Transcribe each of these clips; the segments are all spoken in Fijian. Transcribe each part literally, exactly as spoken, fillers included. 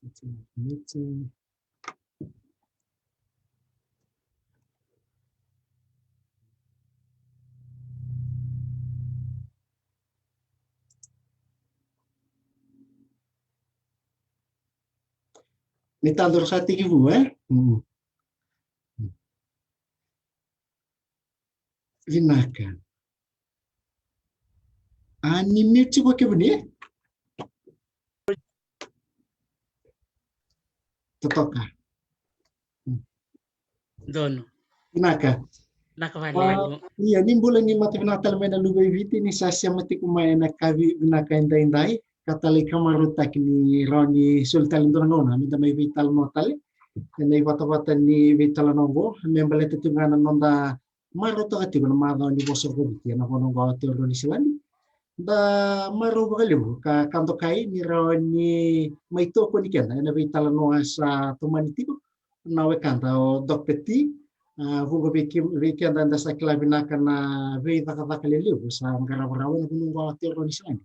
It's a meeting. Ni tadoro sa tekivu, e? Mm. Vinaka. A ni mute tiko kemuni? Totoka. Donu. Vinaka. Vinaka vakalevu. Ia, ni bula, ni mata vinaka tale mai na luve i Viti, ni sa sema tiko mai ena kavi vinaka edaidai. Ka talei ka marautaki ni rawa ni soli tale dua na gauna meda mai veitalanoa tale ena ivatavata ni veitalanoa oqo, me baleta tiko ga na noda marautaka tiko na macawa ni vosa vakaviti ena vanua oqo, Aotearoa Niusiladi. Da marau vakalevu ka, ka dokai ni rawa ni mai tokoni keda ena veitalanoa sa tomani tiko na wekada o Doctor T. A, vuqa vei ke-, vei keda eda sa kila vinaka na veicakacaka lelevu sa qaravarava ena vanua oqo, Aotearoa Niusiladi.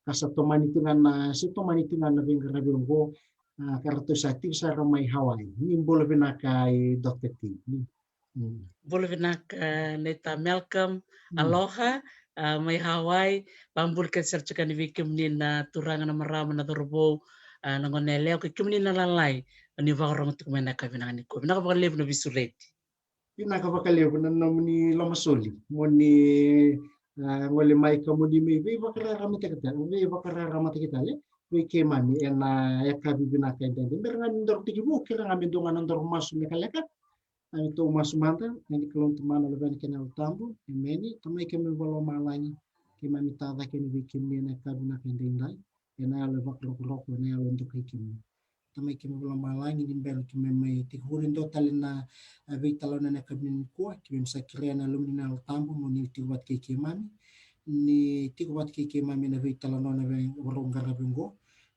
Ka sa tomani tu ga na, sa tomani tu ga na veiqaravi oqo, a, ka ratou sa tiko sara mai Hawaii. Ni bula vinaka, i Doctor T. Mm. Bula vinaka, e, Naita Malcolm. Mm. Aloha, a, mai Hawaii. Vakabula kece sara tiko yani vei kemuni na turaga, na marama, na cauravou, a, na gone yalewa, kei kemuni na lalai, ni vakarorogo tiko mai ena yakavi vinaka nikua. Vinaka vakalevu na veisureti. Vinaka vakalevu na nomuni lomasoli. Mo ni, a, gole mai ka mo ni mai veivakararamataki tale, veivakararamataki tale vei keimami ena yakavi vinaka edaidai. Bera ga ni daru tekivu, kerea ga me dua ga na nodaru masu lekaleka. A, ni tou masu mada. Ena yaca ni Kalou na Tamana, Luvena kei na Yalo Tabu. Emeni. Tamai keimami vakalomalagi, keimami tacake yani vei kemuni ena yakavi vinaka edaidai, ena yalo e vakarokoroko, ena yalo e dokai kemuni. Tamai keimami vakalomalagi, ni bera keimami mai tekivu e dua tale na, a, veitalanoa ena yakavi nikua, keimami sa kerea na Yalomuni na Yalo Tabu mo ni tiko vata kei keimami. Ni tiko vata kei keimami ena veitalanoa, na veivakarau qaravi oqo,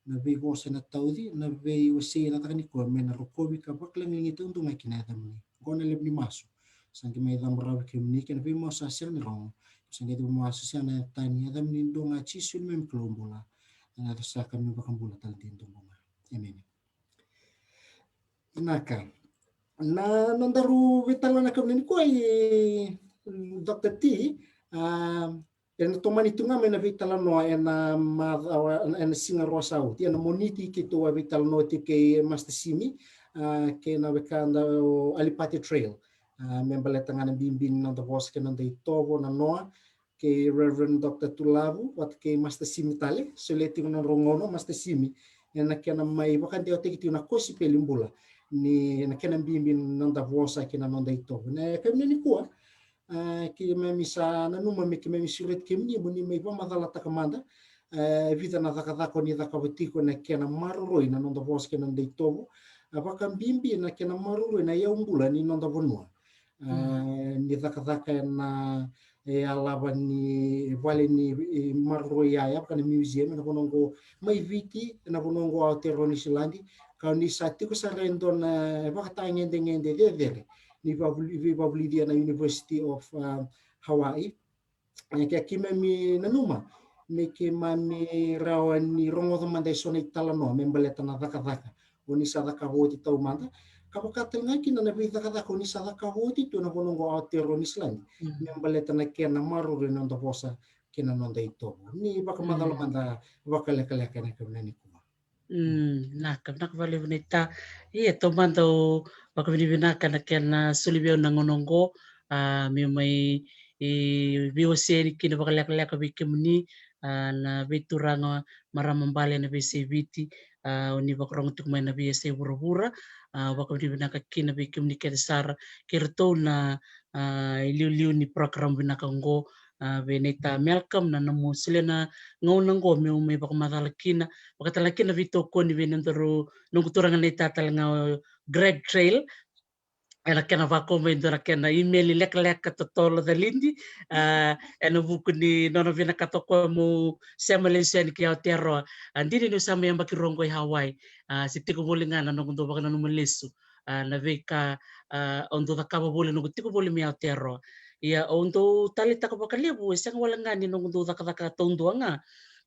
na veivosa ena tauci, na veiwasei ena caka nikua, me na rokovi ka vakalagilagi taudua ga ki na yacamuni. Oqo na levu ni masu sa qai mai cabora vei kemuni kei na veimasu sa sega ni rogo. Sa qai ciqoma masu sega na tani, yacamuni dua ga, Jisu neimami Kalou bula. Ena yaca saka ni vakabula tale dei dua ga. Emeni. Vinaka. Na nodaru veitalanoa ena yakavi nikua, i Doctor T, a, ena tomani tu ga mai na veitalanoa ena macawa, ena siga rua sa oti, ena Moniti keitou a veitalanoa tiko kei Master Simi, a, kei na wekada o Alipate Trail. A, me baleta ga na bibi ni noda vosa kei na noda itovo, na noa, kei Reverend Doctor Tulavu vata kei Master Simi tale, solia tiko na nodrau gauna o Master Simi ena kena mai vakadewataki tiko na kosipeli bula, ni na kena bibi ni noda vosa kei na noda itovo. Na yakavi nikua, a, keimami sa nanuma me keimami sureti kemuni mo ni mai vakamacalataka mada, e, e vica na cakacaka o ni cakava tiko ena kena maroroi na noda vosa kei na noda itovo, a, vakabibi na kena maroroi na iyaubula ni noda vanua. A, ni cakacaka ena, e, yalava ni vale ni, e, maroroi yaya, vaka na museum ena vanua oqo mai Viti, ena vanua oqo Aotearoa Niusiladi, ka o ni sa tiko sara e dua na, e, vakatagedegede cecere ni vavuli-, veivavulici ena University of, a, Hawaii. E, ke keimami nanuma me keimami rawa ni rogoca mada eso na italanoa me baleta na cakacaka o ni sa cakava oti taumada, ka vaka tale ga kina na veicakacaka o ni sa cakava oti tu ena vanua oqo Aotearoa Niusiladi, me baleta na kena maroroi na noda vosa kei na noda itovo. Ni vakamacala mada vakalekaleka ena yakavi nikua. Mm, vinaka, vinaka vakalevu Naita. Ia, taumada au vakavinavinaka na kena soli vei au na gauna oqo, a, meu mai, e, veiwasei yani kina vakalekaleka vei kemuni, a, na veituraga, marama bale ena veiyasai Viti, a, o ni vakarogo tiko mai na veiyasai vuravura, a, vakavinavinaka kina vei kemuni kece sara, kei iratou na, a, iliuliu ni program vinaka oqo, a, vei Naita Malcolm, na nomu solia na gauna oqo meu mai vakamacala kina, vakatale kina veitokoni vei nodaru, noqu turaga Naita tale ga o Greg Trail. Ena kena vakau mai e dua na kena email lekaleka totolo calidi, a, ena vuku ni nona vinakata o koya meu sema lesu yani ki Aotearoa. A, dina niu sa mai yabaki rua oqo i Hawaii, a, se tiko voli ga na noqu dau vakananuma lesu, a, na veika, a, au dau cakava voli noqu tiko voli mai Aotearoa. Ia au dau taleitaka vakalevu, e sega wale ga ni noqu dau cakacaka taudua ga,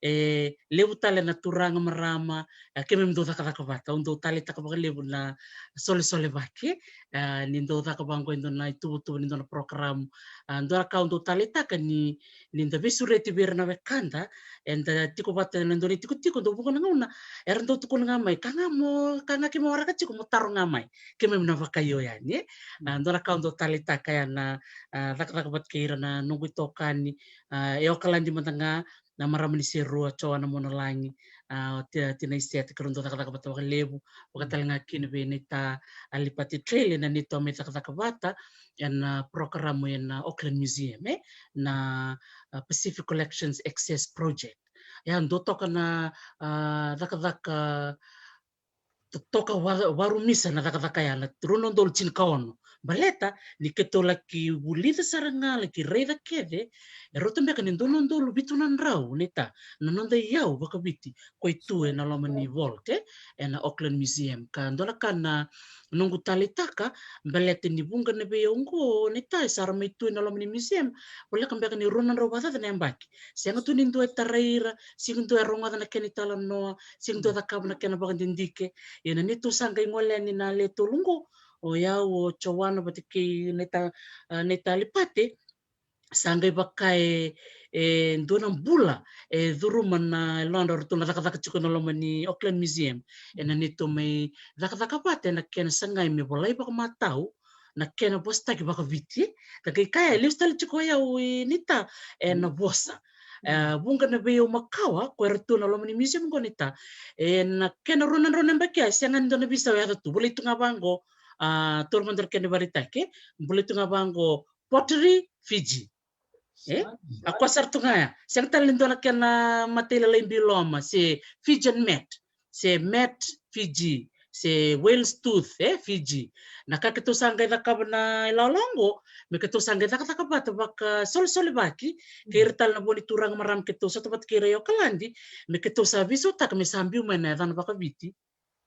E levu tale na turaga, marama, e, keimami dau cakacaka vata. Au dau taleitaka vakalevu na Solesolevaki, e, ni dau caka vaqo e dua na ituvatuva ni dua na porokaramu. A, dua na ka au dau taleitaka ni, ni da veisureti vei ira na wekada, eda tiko vata ena dua na itikotiko, dau vuqa na gauna era dau tukuna ga mai, ka ga mo, ka ga keimami waraka tiko mo taro ga mai. Keimami na vakaio yani, e. A, dua na ka au dau taleitaka ya na, a, cakacaka vata kei ira na noqu itokani, a, e Okaladi mada ga, na marama ni Serua, Joana Monalagi, a, ti-, Tina Iseta, keirau dau cakacaka vata vakalevu, vaka tale ga kina vei Naita Alipate Trele, na neitou mai cakacaka vata ena porokaramu ena Auckland Museum, e, na, a, Pacific Collections Access Project. Ya, dau toka na, a, cakacaka totoka wa-, warumisa na cakacaka ya, na rua na udolu tinikaono. Baleta ni keitou laki vulica sara ga, laki raica kece, e rauta beka ni dua na udolu vitu na drau, Naita, na noda iyau vakaviti ko i tu ena loma ni vault, e, ena Auckland Museum. Ka dua na ka na noqu taleitaka, baleta ni vuqa na veiyau oqo, Naita, e sa ra mai tu ena loma ni museum, voleka beka ni rua na drau vakacaca na yabaki. Sega tu ni dua e tarai ira, sega ni dua e rogoca na kena italanoa, sega ni dua e cakava na kena vakadidike. Ia na neitou sa qai gole yani na le tolu oqo, o yau, o Joana vata kei Naita, a, Naita Alipate, sa qai vaka e, e dua na bula e curuma na yalodra o ratou na cakacaka tiko ena loma ni Auckland Museum. Ena neitou mai cakacaka vata ena kena sagai me volai vakamatau na kena vosataki vakaviti. Ka qai kaya, e lesu tale tiko o yau, e, Naita, ena vosa. E, vuqa na veiyau makawa ko era tu ena loma ni museum oqo, Naita, ena kena rua na drau na yabaki ya, e sega ni dua na veisau e yaco tu. Volai tu ga vaqo, a, taura mada na kena ivakaraitaki, e, volai tu ga vaqo, Pottery Fiji. E? A koya sara tu ga ya. Sega tale ni dua na kena matailalai biloma, se Fijian mat, se mat Fiji, se whale's tooth, e, Fiji. Na ka keitou sa qai cakava na ilawalawa oqo, me keitou sa qai cakacaka vata vakasolesolevaki kei ira tale na vo ni turaga marama keitou sota vata kei ira i Okaladi, me keitou sa veisautaka me sa biu mai na yacana vakaviti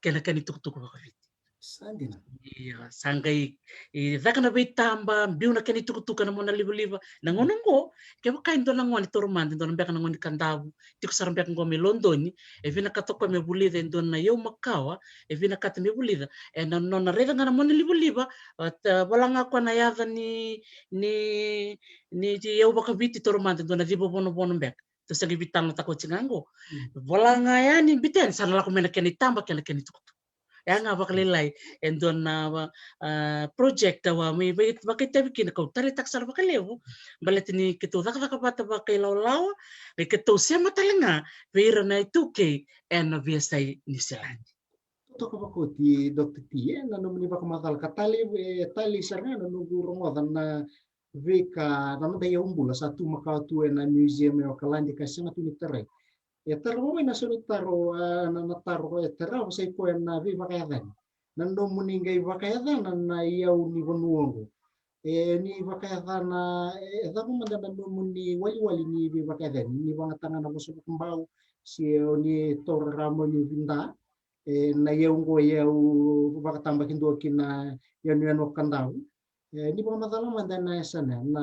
kei na kena itukutuku vakaviti. Sa dina. Ia, sa qai, e, caka na veitaba, biu na kena itukutuku ena mona livaliva. Na gauna oqo, kevaka e dua na gone, taura mada, e dua na beka na gone ni Kadavu, tiko sara beka oqo mai Lodoni, e vinakata o koya me vulica e dua na iyau makawa, e vinakata me vulica, ena nona raica ga na mona livaliva, a, ta, vola ga o koya na yaca ni, ni, ni iyau vakaviti, taura mada, e dua na civa vonovono beka. Tou sa qai veitalanoataka oti ga oqo. Mm. Vola ga yani, biuta yani, sa na lako mai na kena itaba kei na kena itukutuku. Ya ga vakalailai e dua na, a, project au a mai vei-, vakaitavi kina, kau taleitaka sara vakalevu, baleta ni keitou cakacaka vata vakailawalawa, me keitou sema tale ga vei ira na iTaukei ena veiyasai Niusiladi. Toka vakaoti, Doctor T, e, na nomuni vakamacala ka talei, e, talei sara ga na noqu rogoca na veika, na noda iyau bula sa tu makawa tu ena museum e Okaladi ka sega tu ni tarai. E tarava mai na so ni taro, e, na, na taro e tarava sa i koya na veivakayacani. Na nomuni qai vakayacana na iyau ni vanua oqo. E, ni vakayacana, e, cava mada na nomuni waliwali ni veivakayacani, ni vakayagataka na vosa vakabau, se o ni taura rawa mai ni vida, e, na iyau oqo, iyau vakatabakidua ki na yanuyanu o Kadavu. E, ni vakamacala mada na yasana, na,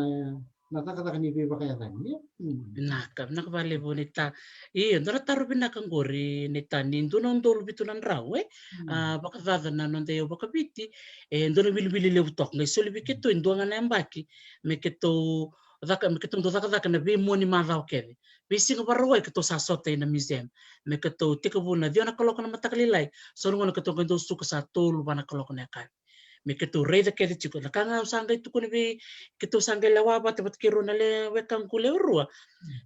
na cakacaka ni veivakayacani, e? Mm. Vinaka, vinaka vakalevu Naita. Io, dua na taro vinaka oqori Naita, ni dua na udolu vitu na drau, e? Mm. A, vakacaca na noda iyau vakaviti, e, dua na wiliwili levu toka. Qai soli vei keitou e dua ga na yabaki, me keitou caka, me keitou dau cakacaka na veimua ni macawa kece. Veisiga Vakarauwai keitou sa sota ina museum. Me keitou tekivu na ciwa na kaloko na mataka lailai. So na gauna keitou qai dau suka sa tolu va na kaloko na yakavi. Me keitou raica kece tiko. Na ka ga au sa qai tukuna vei, keitou sa qai lewa vata, vata kei rau na le wekaqu lewe rua.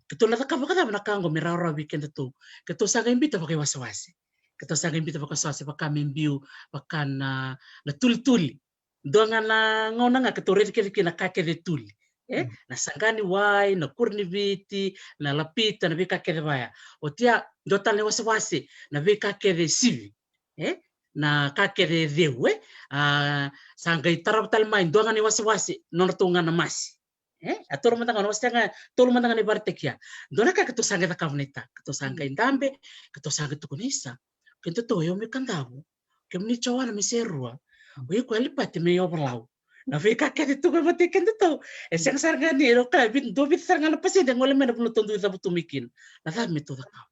Keitou na cakava vakacava na ka oqo me rawarawa vei kedatou. Keitou sa qai biuta vakaiwasewase. Keitou sa qai biuta vakaiwasewase, vaka me biu, vaka na, na tulituli. Dua ga na gauna ga keitou raica kece kina na ka kece e tuli. E? Mm. Na saqani wai, na kura ni Viti, na lapita, na veika kece vaya. Oti ya, dua tale na iwasewase, na veika kece e sivi. E? Na ka kece e ceu, e? A, sa qai tarava tale mai, dua ga na iwasewase, nodratou ga na masi. E? A tolu mada ga, na wase ga, tolu mada ga na ivakaraitaki ya. Dua na ka keitou sa qai cakava Naita, keitou sa qai dabe, keitou sa qai tukuna, isa, kedatou iyau mai Kadavu, kemuni Joana mai Serua, o iko Alipate mai Ovalau. Na veika kece tu mai vata kei kedatou. E sega sara ga ni, e, o koya, vit-, dua vica sara ga na pasede e gole mai na vanua tou dui cavutu mai kina. Na cava me tou cakava?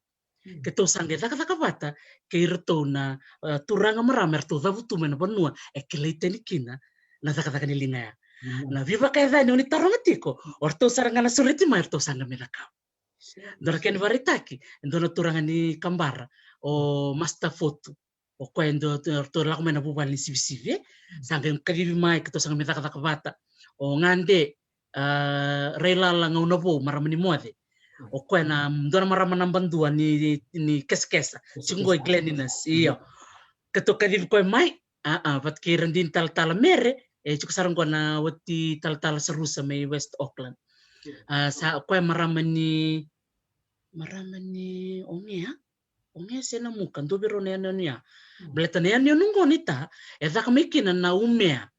Keitou sa qai cakacaka vata kei iratou na, e, turaga, marama eratou cavutu mai na vanua e kilai tani kina na cakacaka ni liga ya. Na veivakayacani o ni taroga tiko, o ratou sara ga na sureti mai, o ratou sa qai mai cakava. Dua na kena ivakaraitaki, e dua na turaga ni Kabara, o Master Fotu. O koya e dua, ratou lako mai na vuvale ni sivisivi, e. Sa qai kacivi mai, keitou sa qai mai cakacaka vata. O Gade, a, Railala Gaunavou, marama ni Moce. O koya na dua na marama naba dua ni, ni Kesakesa. Tiko qo e Glen Innes, io. Keitou kacivi koya mai, a, a, vata kei Radini Talatala Mere, e tiko sara qo na wati Talatala Sarusa mai West Auckland. A, sa, o koya marama ni, marama ni Ogea? Ogea se Namuka, dua vei rau na yanuyanu ya. Baleta na yanuyanu qo ni ta, e caka mai kina na Umea.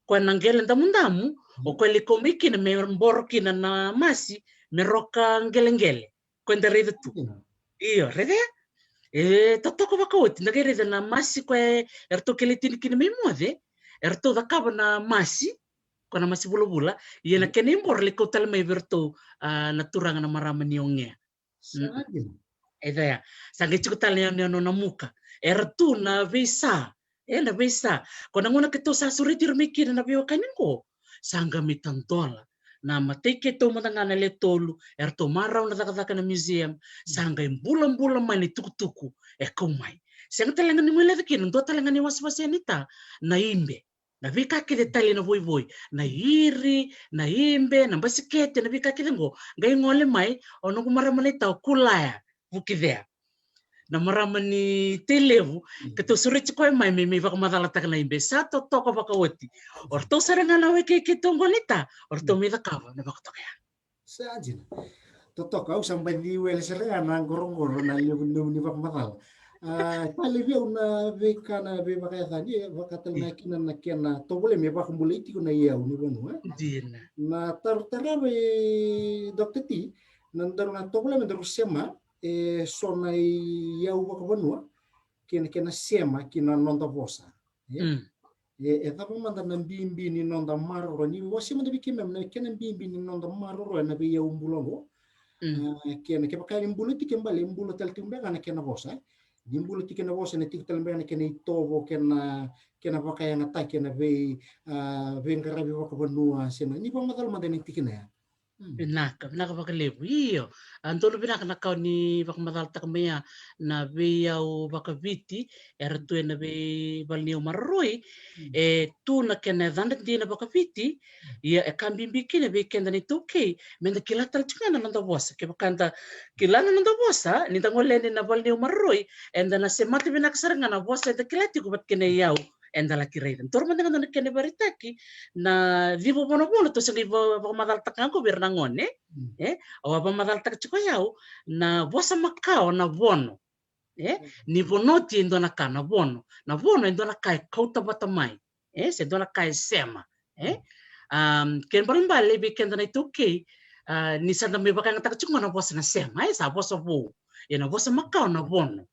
Koya na qele damudamu, o koya lai kau mai kina me boro kina na masi, me roka qeleqele. Koya da raica tu. Io, raica ya. E totoka vakaoti, da qai raica na masi koya e ratou kilai tini kina mai Moce, e ratou cakava na masi, koya na masi vulavula, ia na kena iboro lai kau tale mai vei ratou, a, na turaga na marama ni Ogea. Sa dina. E ca ya. Sa qai tiko tale na yanuyanu o Namuka. Era tu na veisa. E, na veisa. Ko na gauna keitou sa sureti ira mai kina na veiwekani qo, sa qai mai tadola na matai keitou mada ga na le tolu, eratou marau na cakacaka na museum, sa qai bulabula mai na itukutuku e kau mai. Sega tale ga ni mai leca kina, dua tale ga ni wasewase ni ta, na ibe. Na veika kece tale na voivoi, na iri, na ibe, na basikete, na veika kece qo, qai gole mai o noqu marama na i ta o Kulaya Vukicea. Na marama ni Tailevu, keitou sureti koya mai me, me mai vakamacalataka na ibe. Sa totoka vakaoti. O ratou sara ga na wekei keitou qo ni ta, o ratou mai cakava na vakatoka ya. Sa dina. Totoka, au sa baci wele sara ga na qoroqoro na levu ni nomuni vakamacala. A, tale vei au na veika na veivakayacani, e, vaka tale ga kina na kena tovolea me vakabulai tiko na iyau ni vanua, e? Dina. Na taro tarava, e, Doctor T, na daru na tovolea me daru sema e so na iyau vakavanua kei na kena sema ki na noda vosa. E? E, e cava mada na bibi ni noda maroroya, ni wasea mada vei keimami na kena bibi ni noda maroroya na veiyau bula qo. A, kena, kevaka ni bula tiko e bale, e bula tale tiko beka na kena vosa, e? Ni bula tiko na vosa, ena tiko tale beka na kena itovo, kena, kena vakayagataki ena vei, a, veiqaravi vakavanua, se na, ni vakamacala mada ena tikina ya. Vinaka, vinaka vakalevu. Io, a, donu vinaka na ka o ni vakamacalataka mai ya, na veiyau vakaviti era tu ena veivaleniyau maroroi, e tu na kena yacadra dina vakaviti, ia e ka bibi kina vei keda na iTaukei, meda kila tale tiko ga na noda vosa. Kevaka da kila na noda vosa, ni da gole yani na valeniyau maroroi, eda na semata vinaka sara ga na vosa eda kila tiko vata kei na iyau eda laki raica. Donu mada ga na kena ivakaraitaki, na civa vonovono, tou se qai va-, vakamacalataka ga qo vei ira na gone. E, au a vakamacalataka tiko o yau na vosa makawa na vono. E, ni vono oti e dua na ka na vono. Na vono e dua na ka e kauta vata mai. E, se dua na ka e sema. E, am, kena ibalebale vei keda na iTaukei, a, ni sa da mai vakayagataka tiko ga na vosa na sema, e, sa vosa vou. Ia na vosa makawa na vono.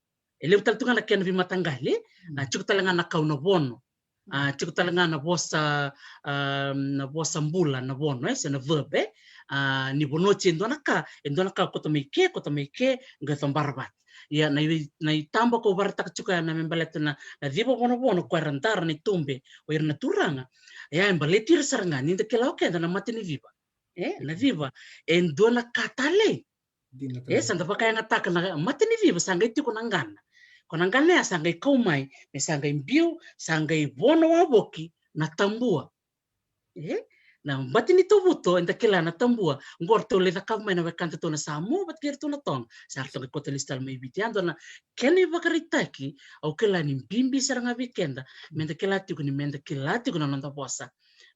E levu tale tu ga na kena veimataqali, a, tiko tale ga na kau na vono. A, tiko tale ga na vosa, a, na vosa bula na vono, e, se na verb, e. A, ni vono oti e dua na ka, e dua na ka kauta mai ke, kauta mai ke, qai cabora vata. Ia na i-, na itaba kau vakaraitaka tiko ya na me baleta na, na civa vonovono, ko era dara na itube o ira na turaga. Ia e baleti ira sara ga ni da kila o keda na mata ni civa. E, na civa e dua na ka talei. E, sa da vakayagataka na mata ni civa, sa qai tiko na qana. Ko na qana ya sa qai kau mai me sa qai biu, sa qai vono wavoki na tabua. E, na mata ni tauvuto, eda kila na tabua. Qo ratou lai cakava mai na wekadatou na Samoa vata kei iratou na Toga. Sa ratou qai kauta lesu tale mai Viti. Ya dua na kena ivakaraitaki au kila ni bibi sara ga vei keda, meda kila tiko ni, meda kila tiko na noda vosa.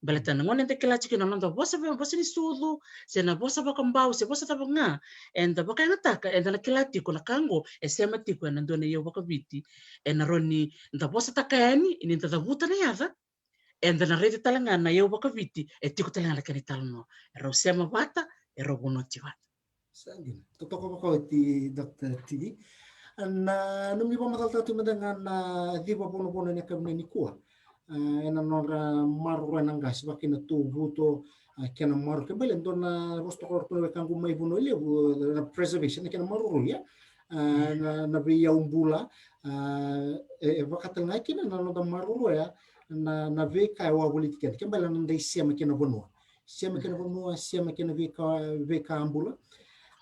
Baleta na gauna eda kila tiko na noda vosa, vosa ni sucu, se na vosa vakabau, se vosa cava ga eda vakayagataka, eda na kila tiko na ka qo e sema tiko ena dua na iyau vakaviti. Ena rawa ni da vosataka yani, ni da cavuta na yaca, eda na raica tale ga na iyau vakaviti e tiko tale ga na kena italanoa. E rau sema vata, e rau vono oti vata. Sa dina. Totoka vakaoti, Doctor T. Na nomuni vakamacalataka tu mada ga na civa vonovono ena yakavi nikua. a, ena nodra maroroya na qase, vaka kina na tovuto, a, kena maroroi. Ke bale dua na vosa toka o ratou na wekaqu mai Vanua Levu, na preservation, na kena maroroi, ia. A, na, na veiyau bula, a, e, e vaka tale ga kina na noda maroroya na, na veika e wavoliti keda. Ke bale na noda isema kei na vanua. Sema kei na vanua, sema kei na veika, veika bula.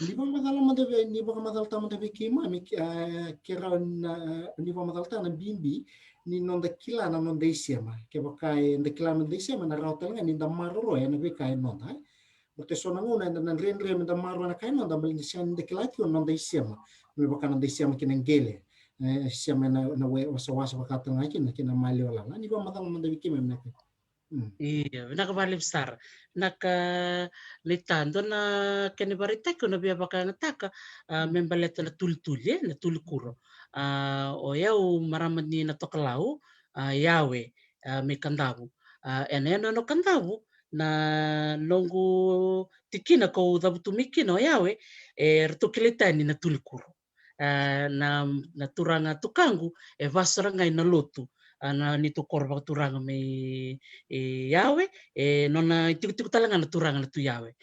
Ni vakamacalataka mada vei, ni vakamacalataka mada vei keimami, ke, a, ke rawa na, ni vakamacalataka na bibi ni noda kila na noda isema. Kevaka eda kila na noda isema, ena rawa tale ga ni da maroroya na veika e noda, e. Baleta eso na gauna eda na dredre me da maroroya na ka e noda, baleta ni sega ni da kila tiko na noda isema. Me vaka na noda isema kei na qele. E, isema ena, na we, wasawasa vaka tale ga kina, kei na maliwa lala. Ni vakamacalataka mada vei keimami na ka. Mm. Io, vinaka vakalevu sara. Na ka, Lita, dua na kena ivakaraitaki au na via vakayagataka, a, me baleta na tulituli, e, na tulikuro. A, o yau marama ni Natokalau, a, Yawe, a, mai Kadavu. A, ena yanuyanu o Kadavu, na noqu tikina kau cavutu mai kina o Yawe, e ratou kilai tani na tulikuro. A, na, na turaga tukaqu e va sara ga ina lotu. A, na neitou koro vakaturaga mai, e, Yawe, e, nona itikotiko tale ga na turaga na Tui Yawe.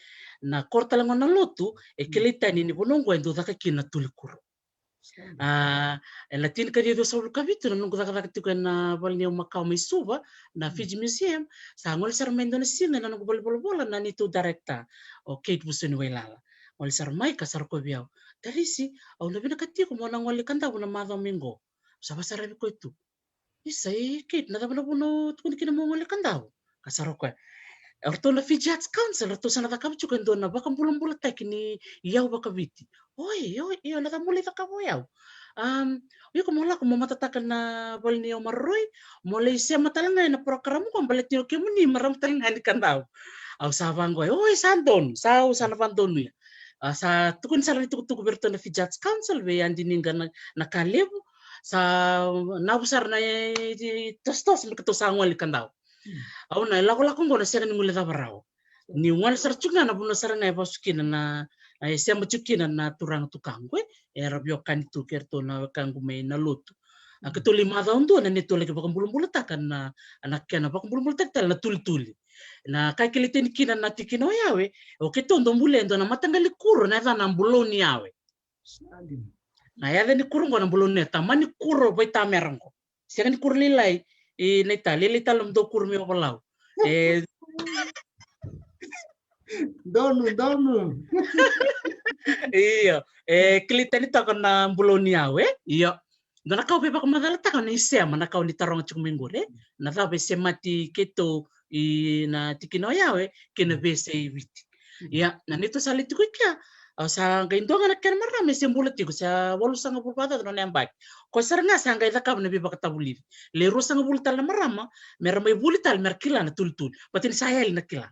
Na koro tale ga na lotu e kilai tani ni vanua oqo e dau caka kina na tulikuro. A, ena tinikaciwa ciwasagavulu ka vitu na noqu cakacaka tiko ena vale ni yau makawa mai Suva, na Fiji Museum, sa gole sara mai dua na siga ena noqu valenivolavola na neitou director, o Kate Vusoni Wailala. Gole sara mai ka sa rokovi au. Tarisi, au na vinakata tiko mo na gole i Kadavu na macawa mai qo. Sa vakasaravi koya tu. Isa, e Kate, na cava na vuna o tukuni kina mo gole i Kadavu? Ka sa rokovi. O ratou na Fiji Arts Council, ratou sa na cakava tiko e dua na vakabulabulataki ni iyau vakaviti. Oi, oi, io, na cava mo lai cakava o yau? Um, o iko mo lako mo matataka na vale ni yau maroroi, mo lai sema tale ga ena program qo, baleta ni o kemuni marama tale ga ni Kadavu. Au sa vaqo, oi, sa donu, sa, au sa na vadonuya. A, sa tukuni sara ni tukutuku vei ratou na Fiji Arts Council, vei Adi Niqa na, na ka levu, sa navu sara na, e, e, tosotoso me keitou sa gole i Kadavu. Au na ilakolako qo na sega ni guilecava rawa. Niu gole sara tiko ga na vanua sara ga e vasu kina na, e sema tiko kina na turaga tukaqu, e, era veiwekani tu kei ratou na wekaqu mai na lotu. A, keitou lai macawa dua na neitou laki vakabulabulataka na, na kena vakabulabulataki tale na tulituli. Na ka e kilai tani kina na tikina o Yawe, o keitou dau bulia e dua na mataqali kuro na yacana Bulou ni Yawe. Na yaca ni kuro qo na Bulou ni Yawe, tamani kuro vaitamera qo. Sega ni kuro lailai, e, na ita, lailai tale na dau kuro mai Ovalau. E, donu, donu. Io, e kilai tani toka na Bulou ni Yawe, e? Io. Dua na ka au via vakamacalataka na isema, na ka o ni taroga tiko mai qori, e? Na cava e semati keitou ina tikina o Yawe kei na veiyasai Viti. Ia, na neitou sa lai tiko i kea, au sa qai dua ga na kena marama e se bula tiko, sa walusagavulu vakacaca na nona yabaki. Koya sara ga sa qai cakava na veivakatavulici. Le ruasagavulu tale na marama mera mai vuli tale mera kila na tulituli. Baleta ni sa yali na kila.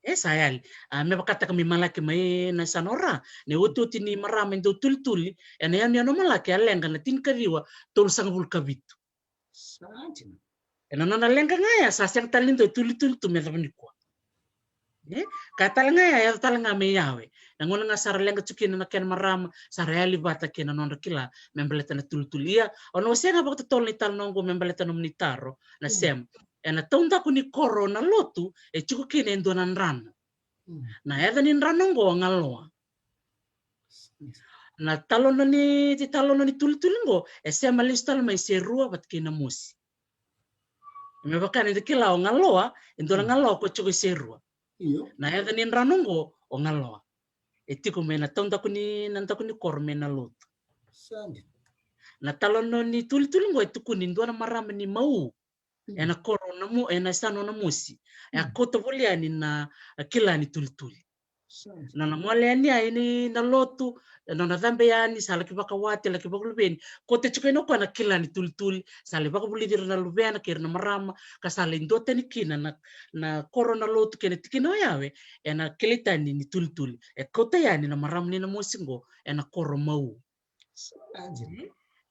E sa yali. A, me vakataka mai Malaki mai na yasana o Ra, na iotioti ni marama e dau tulituli ena yanuyanu o Malaki, a leqa na tinikaciwa tolusagavulu ka vitu. Sa dina. Ena nona leqa ga ya sa sega tale ni dua e tulituli tu me yacova nikua. E? Ka tale ga ya, yaco tale ga me Yawe. Na gauna ga sa ra leqa tu kina na kena marama, sa ra yali vata kei na nodra kila me baleta na tulituli. Ia, au na wasea ga vakatotolo na italanoa oqo me baleta na nomuni taro, na sema. Ena taudaku ni koro na lotu e tiko kina e dua na drano. Na yaca ni drano oqo o Galoa. Na talona ni, ti talona ni tulituli qo e sema lesu tale mai Serua vata kei Namosi. Me vaka ni da kila o Galoa, e dua na Galoa ko tiko i Serua. Io. Na yaca ni drano qo o Galoa. E tiko mai na taudaku ni, na daku ni koro mai na lotu. Sa dina. Na talona ni tulituli qo e tukuni dua na marama ni Mau. Ena koro na mo, ena yasana o Namosi. E a kauta voli yani na, a, kila ni tulituli. Sa dina. Na nona gole yani ai ni na lotu, e nona cabe yani, sa laki vakawati, laki vakaluveni. Kauta tiko kina o koya na kila ni tulituli, sa lai vakavulici ira na luvena kei ira na marama, ka sa lai dua tani kina na, na koro na lotu kei na tikina o Yawe, ena kilai tani ni tulituli. E kauta yani na marama ni Namosi qo ena koro Mau. Sa dina.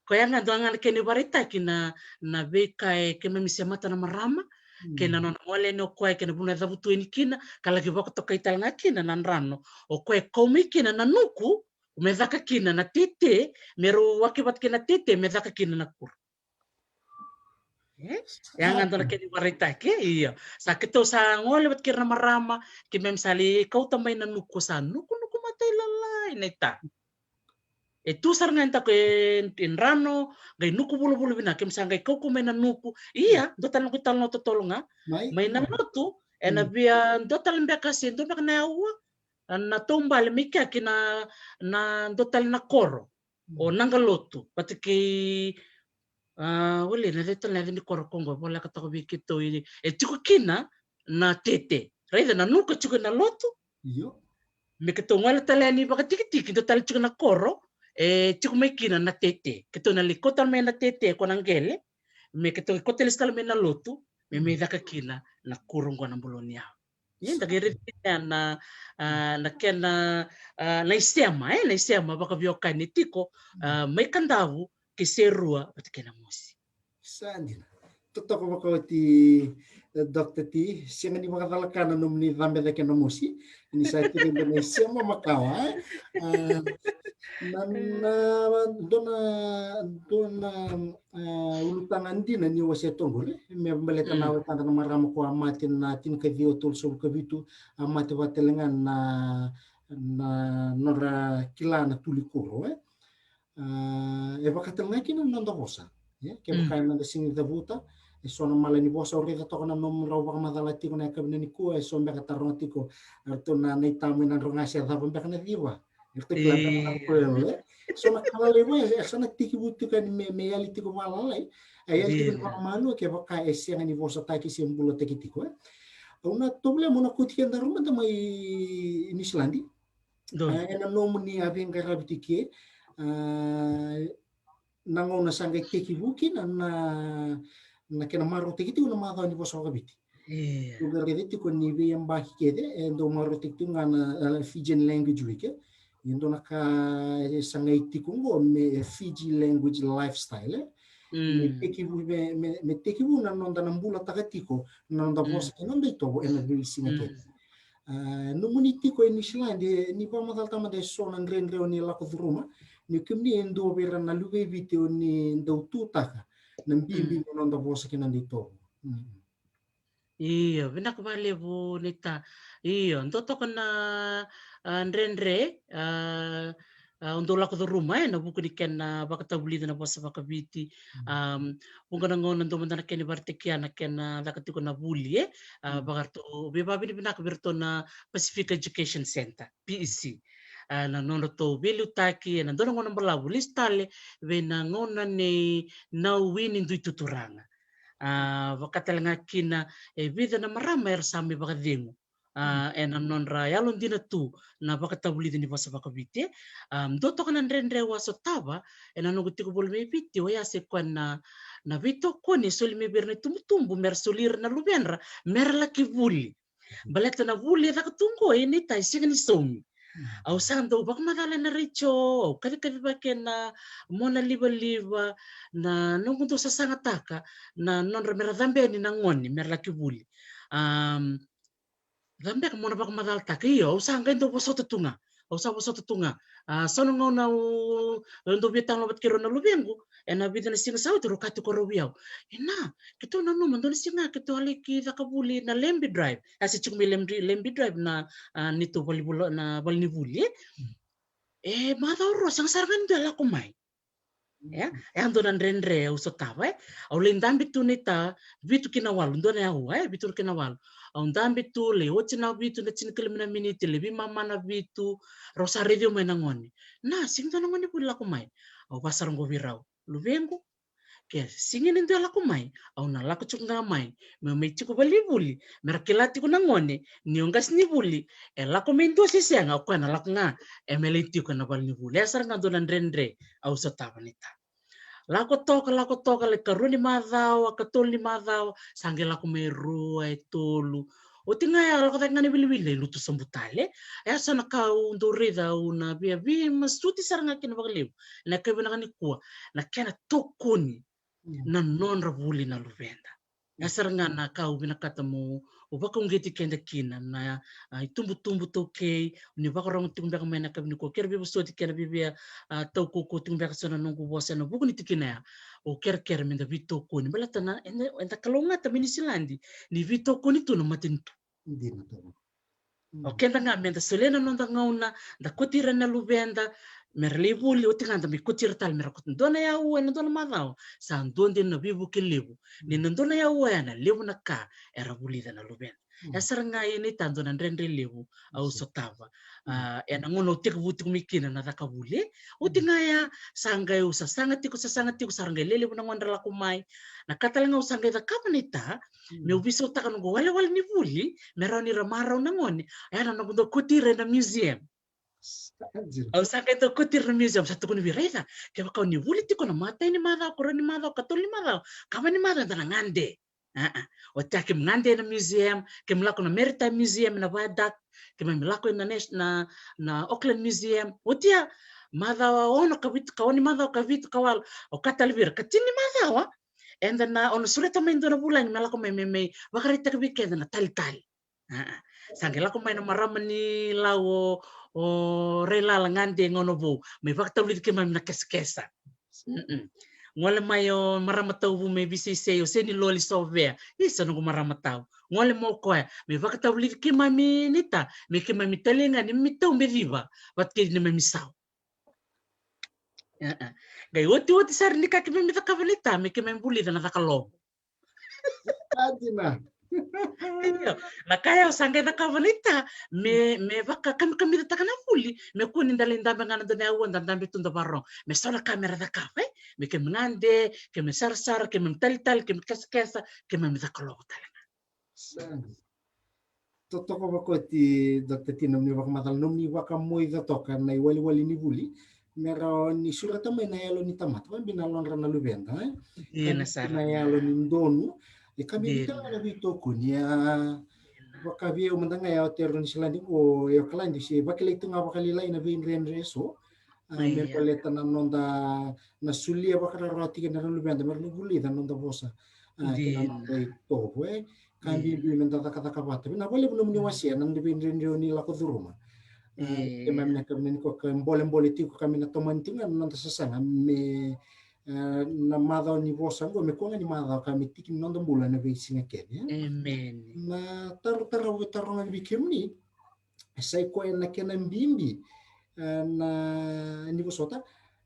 Koya ga dua ga na kena ivakaraitaki na, na veika e keimami semata na marama, kei na nona gole yani o koya kei na vanua e cavutu yani kina, ka laki vakatokai tale ga kina na drano. O koya e kau mai kina na nuku me caka kina na tete, me rau waki vata kei na tete me caka kina na kuro. E? Ya ga dua na kena ivakaraitaki, e? Io. Sa keitou sa gole vata kei ira na marama, keimami sa lai kauta mai na nuku, sa nukunuku matailalai, naita. E tu sara ga e daku e, e drano, qai nuku vulavula vinaka, keimami sa qai kaukaua mai na nuku. Ia, dua tale na noqu italanoa totolo ga. Mai na lotu, ena via dua tale beka se dua beka na aua, na taubale mai kea ki na, na dua tale na koro. O Naqalotu, vata kei, a, wele, na cei tale na yaca ni koro qo, voleka toka vei keitou, e tiko kina na tete. Raica na nuku e tiko na lotu. Io. Me keitou gole tale yani vakatikitiki, dua tale tiko na koro, e tiko mai kina na tete. Keitou na lai kauta mai na tete, ko na qele, me keitou kauta lesu tale mai na lotu, me mai caka kina na kuro qo na Bula ni Yau. Ia, da qai raica kina na, a, na kena, a, na isema, e, na isema vakaveiwekani tiko, a, mai Kadavu, kei Serua, vata kei Namosi. Sa dina. Totoka vakaoti, e, Doctor T, sega ni vakacalaka na nomuni cabe cake Namosi, ni sa tiko e dua na isema makawa, e? A, na, na, dua na, dua na, a, ulutaga dina ni wasea toqori, me baleta na wekada na marama ko a mate na tinikaciwa tolusagavulu ka vitu, a mate vata tale ga na, na nodra kila na tuli kuro, e? A, e vaka tale ga kina na noda vosa. Ia, kevaka eda sega ni cavuta, e so na mala ni vosa au raica toka na nomudrau vakamacala tiko na yakavi nikua, e so beka taroga tiko, eratou na, na itamu ena droga se cava beka na civa. Eratou kila beka na koelo, e. So na ka lalai vua, e sa na tekivu tiko yani me, me yali tiko vakalalai. E yali tiko ni vakamalua kevaka e sega ni vosataki se bulataki tiko, e. Au na tovolea mo na kauti keda rua mada mai Niusiladi. Donu. A, ena nomuni a veiqaravi tiko ke, a, na gauna sa qai tekivu kina na, na kena marautaki tiko na macawa ni vosa vakaviti. Io. Au qai raica tiko ni veiyabaki kece e dau marautaki tiko ga na, a, Fijian Language Week, e. E dua na ka e sa qai tiko qo me Fiji Language Lifestyle, e. Me tekivu, me, me, me tekivu na noda na bulataka tiko na noda vosa kei na noda itovo ena veisiga kece. A, nomuni tiko e Niusiladi, e, ni vakamacalataka mada e so na dredre o ni lako curuma, ni kemuni e dua vei ira na luve i Viti o ni dau tutaka na bibi ni noda vosa kei na noda itovo. Mm. Io, vinaka vakalevu naita. Io, dua toka na, a, dredre, a, a, au dau lako curuma, e, ena vuku ni kena vakatavulica na vosa vakaviti. Mm. Am, vuqa na gauna dua mada na kena ivakaraitaki ya na kena caka tiko na vuli, e. A, vakaratou, veivakavinavinaka vei iratou na Pacific Education Centre, P E C. A, na nodratou veiliutaki ena dua na gauna balavu, lesu tale vei na gauna nei Naui ni Dui Tuturaga. A, vaka tale ga kina e vica na marama era sa mai vakacegu, a, ena nodra yalodina tu na vakatavulica ni vosa vakaviti. A, dua toka na dredre au a sotava ena noqu tiko voli mai Viti, oya se koya na, na veitokoni e soli mai vei ira na itubutubu mera soli ira na luvedra mera laki vuli. Baleta na vuli e caka tu qo e naita e sega ni saumi. Mm. Au sa dau vakamacala ena retio, au kacikacivaki ena mona livaliva, na noqu dau sasagataka na nodra mera cabe yani na gone mera laki vuli. Am, cabeka mo na vakamacalataka, io, au sa qai dau vosota tu ga. Au sa vosota tu ga. A, so na gauna au, au dau via talanoa vata kei rau na luvequ ena vica na siga sa oti, rau kaya tiko rau vei au, "Ina, keitou nanuma dua na siga keitou a laki caka vuli na Lembi Drive." A, se tiko mai Lembi, Lembi Drive na, a, neitou valenivola, na valenivuli, e. Mm. E macawa rua sega sara ga ni dua e lako mai. E, e a dua na dredre au sotava, e. Au lai dabe tu naita, vitu ki na walu, dua na aua, e, vitu ki na walu. Au dabe tu, lai oti na vitu na tinikalima na miniti, lai veimama na vitu, rau sa raici au mai na gone. "Na, sega ni dua na gone vuli lako mai." Au vakasara qo vei rau, "Luvequ, ke sega ni dua e lako mai, au na lako tiko ga mai, meu mai tiko valenivuli, mera kila tiko na gone ni o qasenivuli e lako mai dua se sega, o koya na lako ga e me lai tiko ena valenivuli." E sara ga dua na dredre au sotava naita. Lako toka, lako toka, lai karua ni macawa, katolu ni macawa, sa qai lako mai rua, e tolu. Oti ga ya, lako cake ga na wiliwili, lai lutu sobu tale. E a so na ka au dau raica au na via veimasuti sara ga kina vakalevu ena yakavi vinaka nikua, na kena tokoni na nodra vuli na luveda. Ya sara ga na ka au vinakata mo, o vakauqeti keda kina na, a, itubutubu taukei, ni vakarorogo tiko beka mai na kavi ni ko kere veivosoti kena vivia, a, tau koko tiko beka so na noqu vosa na vuku ni tikina ya. O kerekere me da vitokoni. Baleta na, eda, eda kalougata mai Niusiladi, ni vitokoni tu na matanitu. Dina tu. O keda ga me da solia na noda gauna, da koti ira na luveda, me ra lai vuli, oti ga da mai koti ira tale me ra koti. Dua na yaua, ena dua na macawa, sa dua dina na veivuke levu. Ni na dua na yaua ya na levu na ka era vulica na luveda. Ya sara ga e nei ta dua na dredre levu au sotava. A, ena gauna au tekivu tiko mai kina na caka vuli. Oti ga ya, sa qai au sasaga tiko, sasaga tiko, sa ra qai lelevu na gone ra lako mai. Na ka tale ga au sa qai cakava nei ta, meu veisautaka noqu walewale ni vuli, me rawa ni ra marau na gone. Oya na noqu dau koti ira ena museum. Au sa qai dau koti ira na museum, sa tukuni vei ira, raica, kevaka o ni vuli tiko na matai ni macawa, karua ni macawa, katolu ni macawa, kava ni macawa, eda na gade. A, a. Oti ya keimami gade ena museum, keimami lako na Maritime Museum ena viaduct, keimami lako ena nas-, na, na Auckland Museum. Oti ya, macawa ono ka vitu, ka ono ni macawa ka vitu, ka walu, au kaya tale vei ira, ka tini ni macawa, eda na, o na sureta mai e dua na vulagi me lako mai me, me vakaraitaka vei keda na talitali. A, a. Sa qai lako mai na marama ni Lau o, o Railala, gade gauna vou, mai vakatavulici keimami na kesakesa. Mm-mm. Gole mai o marama tauvu mai Viseisei, o Seni Loli Sovea. Isa noqu marama tau. Gole mai o koya, mai vakatavulici keimami nei ta, me keimami talia ga neimami tau beciva vata kei neimami sau. A, a. Qai otioti sara ni ka keimami cakava nei ta, me keimami vulica na caka lovo. Dina. Io, na ka ya au sa qai cakava nei ta, me, me vakakamikamica taka na vuli, me kua ni da lai dabe ga na dua na yaua, da dabe tu da vakarorogo. Me so na ka me ra cakava, e? Me keimami gade, keimami sarasara, keimami talitali, keimami kesakesa, keimami caka lovo tale ga. Sa. Totoka vakoti, Doctor Tina, nomuni vakamacala, nomuni vakamoica toka na iwaliwali ni vuli. Me rawa ni sureta mai na yalo ni tamata, vakabibi na yalodra na luveda, e? Dina sara. Na yalo ni donu. E ka bibi tale ga na veitokoni, a, vaka vei au mada ga, e oti au i Niusiladi qo, e Okaladi, se vakilai tu ga vakalailai na veidredre eso. A, me baleta na noda, na solia vakarawarawa tiko na luveda me ra na vulica na noda vosa. A, kei na noda itovo, e. Ka bibi me da cakacaka vata. Vinaka vakalevu nomuni wasea na noda veidredre ni lako curuma. A, keimami na ka vinaka ni ko ka bolebole tiko ka me na tomani tiko ga na noda sasaga me, e, na macawa ni vosa qo me kua ga ni macawa ka me tiki ni noda bula na veisiga kece, e. Na taro, taro, taro ga vei kemuni. Sa i koya na kena bibi, e, na, ni vosota,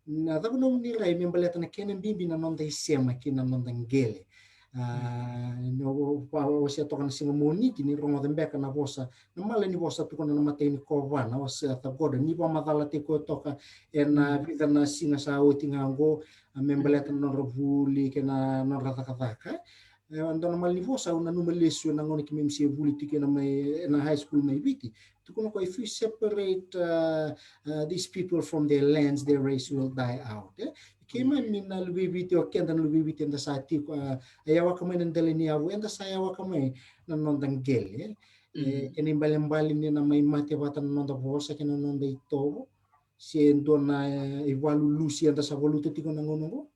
na cava nomuni rai me baleta na kena bibi na noda isema kei na noda qele. A, ni o, o, o, wasea toka na siga Moniti ni rogoca beka na vosa, na mala ni vosa tukuna na matai ni kovana, o Seth Godin, ni vakamacala tiko toka ena vica na siga sa oti ga qo, a, me baleta na nodra vuli kei na nodra cakacaka. E, dua na mala ni vosa au nanuma lesu ena gauna keimami se vuli tiko ena mai, ena high school mai Viti. Tukuna o koya, if you separate, uh, uh, these people from their lands, their race will die out, e? Keimami na luve i Viti, o keda na luve i Viti eda sa tiko, a, a yawaka mai na dela ni yavu, eda sa yawaka mai na noda qele, e? E, kena ibalebale ni na mai mate vata na noda vosa kei na noda itovo. Se dua na, e, ivalu lusi eda sa valuta tiko na gauna qo.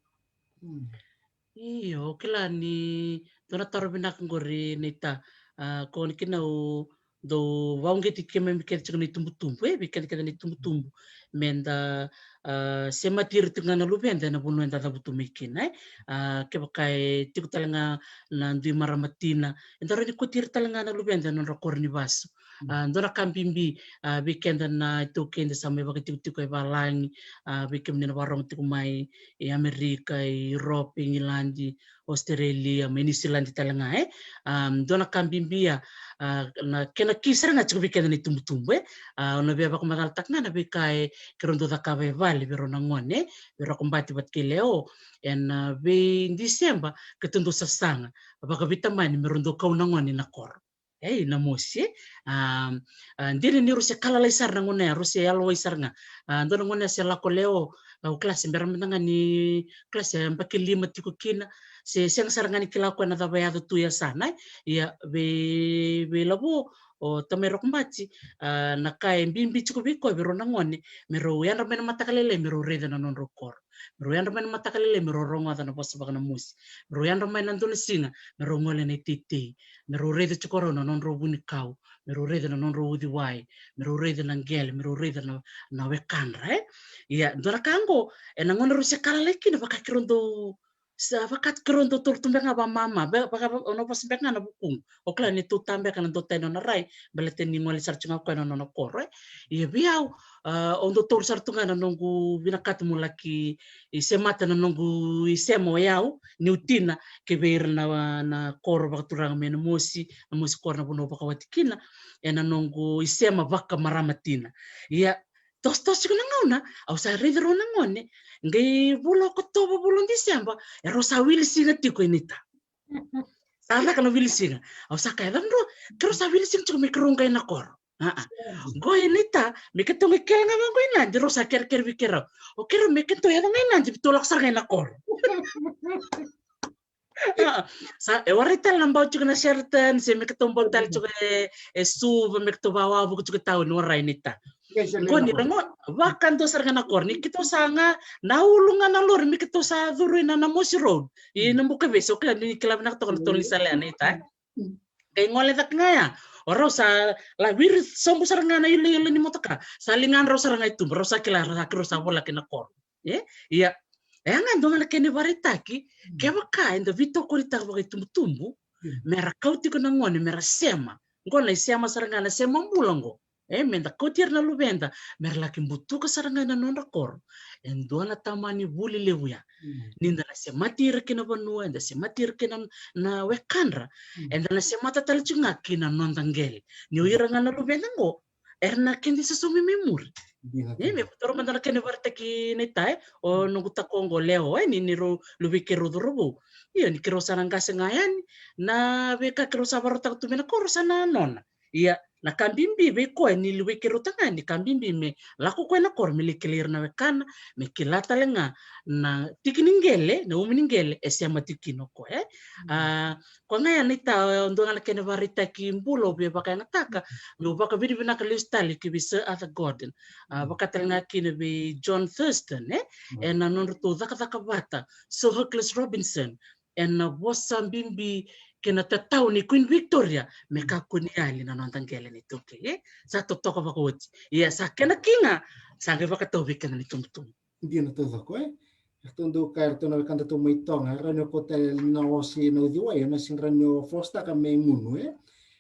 Io, au kila ni dua na taro vinaka qori nei ta, a, ko ni kina au dau vakauqeti keimami kece tiko na itubutubu, e, vei keda kece na itubutubu. Me da, a, semati ira tiko ga na luveda ena vanua eda cavutu mai kina, e. A, kevaka e tiko tale ga na dui marama tina, eda rawa ni koti ira tale ga na luveda ena nodra koro ni vasu. A, dua na ka bibi, a, vei keda na iTaukei da sa mai vakatikotiko e valagi, a, vei kemuni na vakarogo tiko mai e Amerika, e Europe, e Igiladi, Australia, mai Niusiladi tale ga, e. A, dua na ka bibi, a, a, na kena ki sara ga tiko vei keda na itubutubu, e. A, au na via vakamacalataka ga na veika e keirau dau cakava e vale vei rau na gone, e, vei rau ko Bati vata kei Leo, ena, a, vei December, keitou dau sasaga vakaveitamani me rau dau kau na gone na koro. Ei, na mosi, e. A, a, dina ni rau se ka lalai sara na gone ya, rau se yalowai sara ga. A, dua na gone ya se lako Leo, a, au kila se bera mada ga ni, kila se yabaki lima tiko kina, se sega sara ga ni kila o koya na cava e yaco tu e yasana, e. Ia, vei, vei Lavo, o Tamai Rokobati, a, na ka e bibi tiko vei koya vei rau na gone, me rau yadra mai na mataka lailai me rau raica na nodrau koro. Me rau yadra mai na mataka lailai me rau rogoca na vosa vakanamosi. Me rau yadra mai na dua na siga me rau gole na iteitei. Me rau raica tiko rau na nodrau vunikau. Me rau raica na nodrau uciwai. Me rau raica na qele, me rau raica na, na wekadra, e? Ia, dua na ka qo, ena gauna rau se ka lalai kina, vaka keirau dau, sa vaka keirau dau tolu tu beka ga vamama, be-, vaka va-, o na vosa beka ga na vukuqu. O kila ni tou ta beka na dua tani nona rai, baleta ni gole sara tu ga o koya na nona koro, e? Ia vei au, a, au dau taura sara tu ga na noqu vinakata meu laki, e, semata na noqu isema o yau, niu tina, ki vei ira na, na koro vakaturaga mai Namosi, Namosi koro na vanua au vakawati kina, ena noqu isema vakamarama tina. Ia, tosotoso tiko na gauna, au sa raici rau na gone, qai vula Okotova, vula Diseba, e rau sa wili siga tiko e Nita. Sa caka na wili siga. Au sa kaya, cava drau, keirau sa wili siga tiko me keirau qai na koro. A, a. Qo e Nita, me keitou qai kele ga vaqo i Nadi, rau sa kerekere vei keirau. O keirau me keitou yaco ga i Nadi, me tou lako sara ga i na koro. A, sa, e warai tale na bau tiko na Sheraton, se me keitou bau tale tiko e, e Suva, me keitou vawavuku tiko e tauni, warai Nita. Qo ni ra qo, vakadua sara ga na koro, ni keitou sa ga, na ulu ga na lori, me keitou sa curu i na Namosi Road. I na Bukavesi, o kila ni kila vinaka toka na tolu ni sala ya Nita, e? Qai gole cake ga ya. O rau sa la wiri sobu sara ga na iloilo ni motoka. Sa ligadrau sara ga i tuba, rau sa kila, rau sa, rau sa volaki na koro. E? Ia, e a ga dua ga na kena ivakaraitaki, kevaka eda veitokonitaka vakaitubutubu, me ra kau tiko na gone, me ra sema. Qo na isema sara ga na sema bula qo. E, me da kauti ira na luveda, me ra laki butuka sara ga na nodra koro. E dua na tamani vuli levu ya. Ni da na semati ira ki na vanua, eda semati ira ki na, na wekadra. Eda na semata tale tiko ga ki na noda qele. Ni o ira ga na luveda qo, era na kena isosomi mai muri. E, me vutoro mada na kena ivakaraitaki Nita, e, o noqu tako qo Leo, e, ni, ni rau luvei keirau cauravou. Io, ni keirau sa na qase ga yani, na veika keirau sa vakarautaka tu mai na koro sa na nona. Ia, na ka bibi vei koya ni luvei keirau tagane, ka bibi me lako koya na koro me lai kilai ira na wekana, me kila tale ga na tiki ni qele, na umi ni qele, e sema tiko kina o koya, e. A, koya ga ya Nita, e dua ga na kena ivakaraitaki bula au via vakayagataka, meu vakavinavinaka lesu tale ki vei Sir Arthur Gordon. A, vaka tale ga kina vei John Thurston, e, ena nodratou cakacaka vata, Sir Hercules Robinson, ena vosa bibi kei na tatau ni Queen Victoria, me kakua ni yali na noda qele ni iTaukei, e? Sa totoka vakaoti. Ia sa kena ki ga, sa qai vakatau vei keda na itubutubu. Dina taucoko, e? Eratou dau kaya, eratou na wekadatou mai Toga, e rawa ni o kauta na ose na uciwai, e na sega ni rawa ni o fositaka me gunu, e?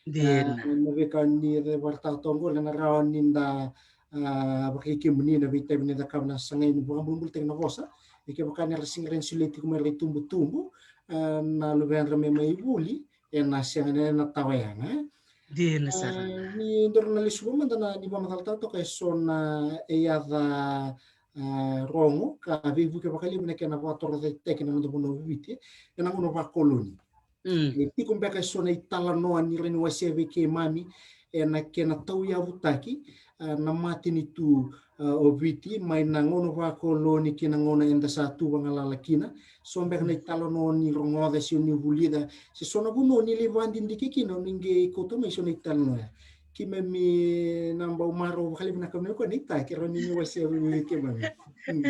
Dina. A, na veika ni vakaraitaka toka qo, na rawa ni da, a, vakaikemuni na veitavi ni cakava na sagai ni vakabulabulataki na vosa. E kevaka ni ra sega ni rawa ni solia tiko mai ira itubutubu, a, na luvedra me mai vuli, ena sega ni na tawa yaga, e? Dina sara. A, ni dou na lesuva mada na ni vakamacalataka toka eso na e yaca, a, rogo, ka veivuke vakalevu na kena vakatorocaketaki na noda vanua o Viti ena gauna vakoloni. Mm. E tiko beka eso na italanoa ni rawa ni wasea vei keimami ena kena tauyavutaki, a, na matanitu, a, o Viti mai na gauna vakoloni ki na gauna eda sa tu vagalala kina. So beka na italanoa ni rogoca se o ni vulica, se so na vanua o ni lai vakadidike kina, o ni qai kauta mai so na italanoa ya. Keimami na bau marau vakalevu na ka mai koya Nita, ke rawa ni ni wasea vei keimami. Mm.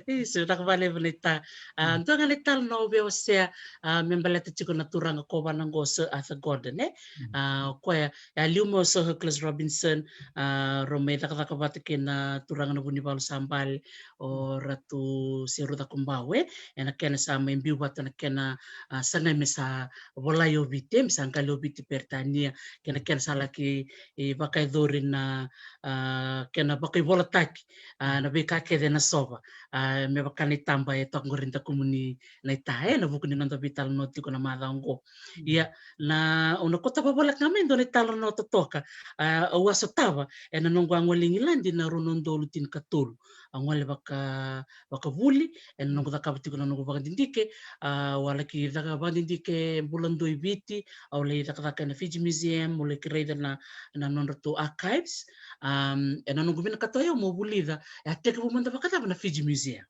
Isa, vinaka vakalevu Nita. A, dua ga na italanoa au via wasea, a, me baleta tiko na turaga kovana qo Sir Arthur Gordon, e? A, o koya, e a liu mai o Sir Hercules Robinson, a, rau mai cakacaka vata kei na turaga na Vunivalu sa bale, o Ratu Seru Cakobau, e? Ena kena sa mai biu vata na kena, a, sagai me sa volai o Viti, e, me sa qali o Viti Peritania, kei na kena sa laki, e, vakayacori na, a, kena vakaivolataki, a, na veika kece na sova, a, me vaka na itaba e toka qori dakumuni Nita, e, ena vuku ni noda veitalanoa tiko na macawa oqo. Mm. Ia, na, au na kauta vakavoleka ga mai e dua na italanoa totoka, a, au a sotava ena noqu a gole i Igiladi na rua na udolu tinikatolu. Au gole vaka, vakavuli, ena noqu cakava tiko na noqu vakadidike, a, au a laki caka vakadidike bula dua i Viti, au lai cakacaka ena Fiji Museum, au laki raica na, na nodratou archives. Am, ena noqu vinakata o yau meu vulica, e a tekivu mada vakacava na Fiji Museum.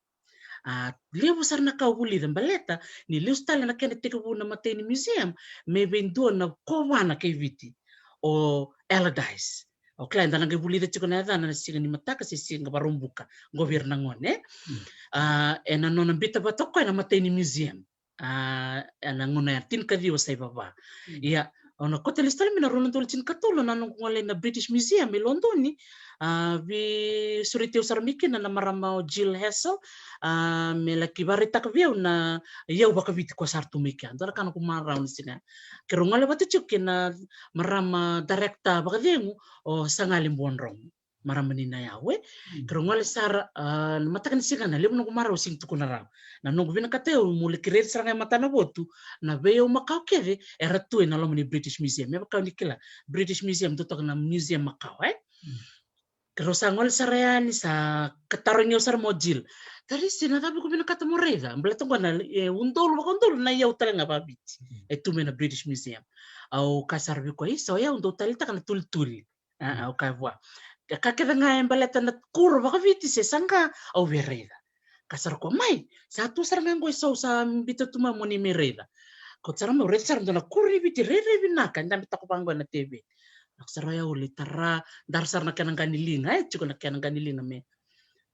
A, levu sara na ka au vulica, baleta ni lesu tale na kena tekivu na imatai ni museum mai vei dua na kovana kei Viti. o Allardyce. O kila eda na qai vulica tiko na yacana na siga ni mataka se siga Vakaraubuka qo vei ira na gone. Mm. A, ena nona biuta vata o koya na imatai ni museum. A, ena gauna ya tinikaciwa saiva va. Mm. Ia, au na kauta lesu tale mai na rua na udolu tinikatolu na noqu gole na British Museum e Lodoni. A, veisureti au sara mai kina na marama o Jill Hassel. A, me laki vakaraitaka vei au na iyau vakaviti ko sa ra tu mai kea. Dua na ka noqu marau na siga. Keirau gole vata tiko kei na marama director vakacegu o Sagali Buadromu. Marama ni na yau, e. Mm. Keirau gole sara, a, na mataka ni siga na levu noqu marau sega ni tukuna rawa. Na noqu vinakata au meu laki raica sara ga e matanavotu na veiyau makawa kece era tu ena loma ni British Museum. Me vaka o ni kila, British Museum dau toka na museum makawa, e. Mm. Keirau sa gole sara yani, sa ka tarogi au sara mai o Jill. Tarisi, na cava iko vinakata mo raica? Baleta qo na, e, udolu, vakaudolu na iyau tale ga vakaviti. Mm. E tu mai na British Museum. Au kaya sara vei koya, isa, o yau dau taleitaka na tulituli. A, au kaya vua. Ka kece ga e baleta na kuro vakaviti se saqa au via raica. Kaya sara o koya, mai, sa tu sara ga qo eso au sa biuta tu mai mo ni mai raica. Kauta sara mai, au raica sara dua na kuro ni Viti rairai vinaka e dabe toka vaqo ena T V. Kaya sara o yau, lai tara, dara sara na kena qa ni liga, e, tiko na kena qa ni liga me.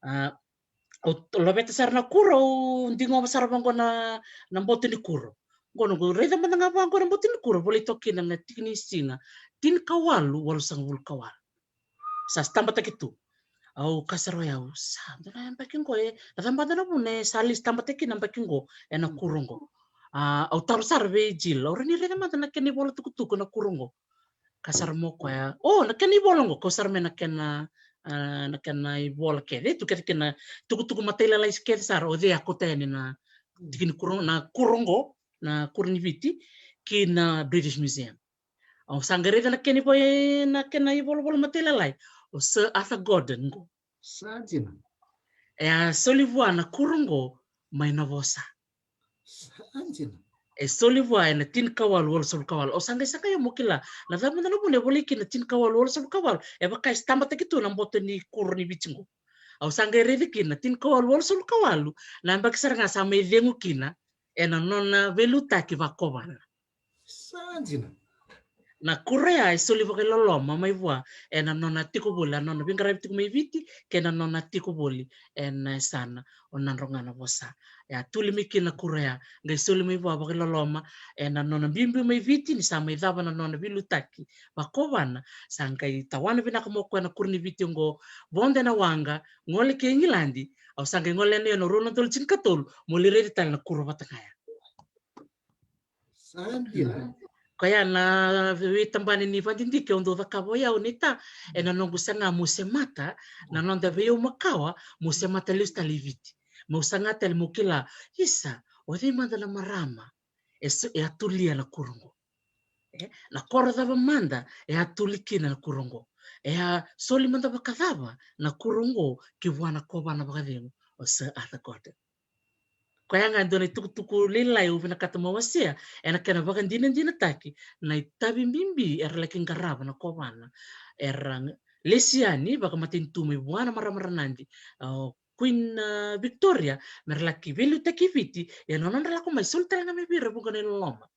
A, au laveta sara na kuro, au digova sara vaqo na, na boto ni kuro. Qo noqu raica mada ga vaqo na boto ni kuro, volai toka kina na tiki ni siga tinikawalu walusagavulu ka walu. Sa sitabataki tu. Au kaya sara o yau, sa dua na yabaki qo, e, na cava mada na vuna e sa lai sitabataki kina na yabaki qo ena kuro qo. A, au taro sara vei Jill, au rawa ni raica mada na kena ivola tukutuku na kuro qo? Kaya sara mai o koya, o, na kena ivola qo, kau sara mai na kena, a, na kena ivola kece, tu kece kei na tukutuku matailalai kece sara, o cei a kauta yani na tiki ni kuro, na kuro qo, na kuro ni Viti, ki na British Museum. Au sa qai raica na kena ivo-, na kena ivolavola matailalai, o Sir Arthur Gordon qo. Sa dina. E a soli vua na kuro qo mai Navosa. Sa dina. E soli vua ena tinikawalu walusagavulu ka walu. Au sa qai saga ia mo kila na cava mada na vuna e volai kina na tinikawalu walusagavulu ka walu. E vaka e sitabataki tu na boto ni kuro ni Viti qo. Au sa qai raica kina na tinikawalu walusagavulu ka walu na yabaki sara ga sa mai cegu kina ena nona veiliutaki vakovana. Sa dina. Na kuro ya e soli vakailoloma mai vua ena nona tiko voli, a nona veiqaravi tiko mai Viti kei na nona tiko voli ena yasana o Nadroga Navosa. E a tuli mai kina na kuro ya, qai soli mai vua vakailoloma ena nona biubiu mai Viti ni sa mai cava na nona veiliutaki vakovana. Sa qai tawana vinaka mai o koya na kuro ni Viti oqo, vodo ena waqa, gole ki Igiladi. Au sa qai gole yani ena rua na udolu tinikatolu mo lai raica tale na kuro vata ga ya. Sa dina. Koya na veitabana ni vakadidike au dau cakava o yau, Nita, ena noqu saga mo semata na noda veiyau makawa, mo semata lesu tale i Viti. Mo saga tale mo kila, isa, o cei mada na marama e so-, e a tulia na kuro qo? E, na koro cava mada e a tuli kina na kuro qo? E a soli mada vakacava na kuro qo ki vua na kovana vakacegu o Sir Arthur Gordon? Koya ga e dua na itukutuku lailai au vinakata mo wasea ena kena vakadinadinataki na itavi bibi era laki qarava na kovana era lesi yani vakamatanitu mai vua na marama ranadi, a, o Queen, a, Victoria, mera laki veiliutaki Viti, ia na nodra lako mai soli tale ga mai vei ira vuqa na iloloma.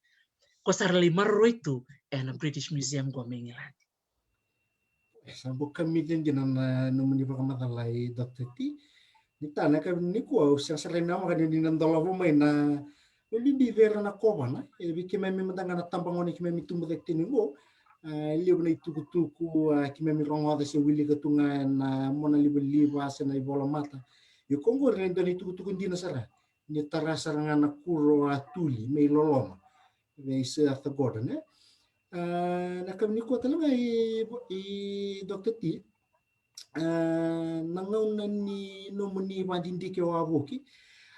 Ko sa ra lai maroroi tu ena British Museum qo mai Igiladi. E sa bau kamica dina na nomuni vakamacala i Doctor T. Ni tana ka nikua au sega sara ni namaka ni na dolava mai na, na bibi vei ira na kovana, e vei keimami mada ga na tabagone keimami tubu cake tiko qo. A, levu na itukutuku, a, keimami rogoca se wilika tu ga ena monalivaliva se na ivolamata. Io, ko qori e dua na itukutuku dina sara. Ni tara sara ga na kuro a tuli me iloloma vei Sir Arthur Gordon, e. A, na ka nikua tale ga i, i Doctor T, a, na gauna ni nomuni vakadidike wavoki,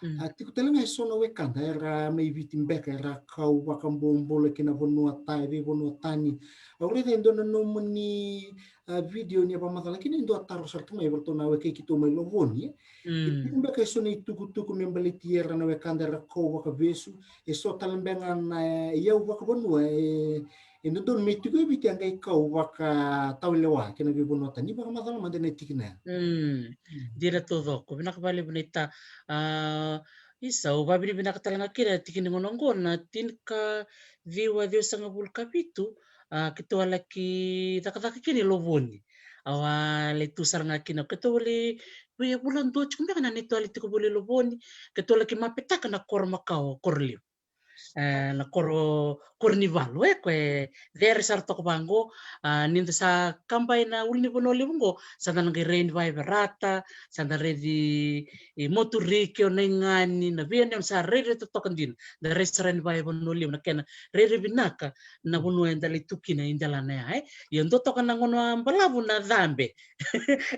mm, a, tiko tale ga eso na wekada era mai Viti beka era kau vakabobula ki na vanua ta-, veivanua tani. Au raica e dua na nomuni, a, video ni a vakamacala kina e dua taro sara tu mai vei ratou na wekai keitou mai Lovoni, e. Mm. E tiko beka eso na itukutuku me baleti ira na wekada era kau vakavesu, eso tale beka na, e, iyau vakavanua, e, e dodonu me tiko e Viti a qai kau vakatawalewa ki na veivanua tani, vakamacala mada na tikina ya. Mm. Mm. Dina taucoko, vinaka vakalevu Nita. A, isa, au vakavinavinaka tale ga kina, tikina qo na qo na tinikaciwa ciwasagavulu ka vitu, A, keitou a laki cakacaka kina i Lovoni. Au a lai tu sara ga kina, keitou a lai, vei a vula dua tiko beka na neitou a lai tiko voli i Lovoni. Keitou a laki mapetaka na koro makawa, koro levu. E, na koro, koro ni valu, e, ko e cere sara toka vaqo. A, ni da sa kaba ina ulunivanua levu qo, sa da na qai rai ni vaiverata, sa da raici, e, moturike, o Naigani, na veiyanuyanu sa rairai totoka dina. Da rai sara ni vaivanua levu na kena rairai vinaka na vanua eda lai tu kina i delana ya, e. Ia dua toka na gauna balavu na cabe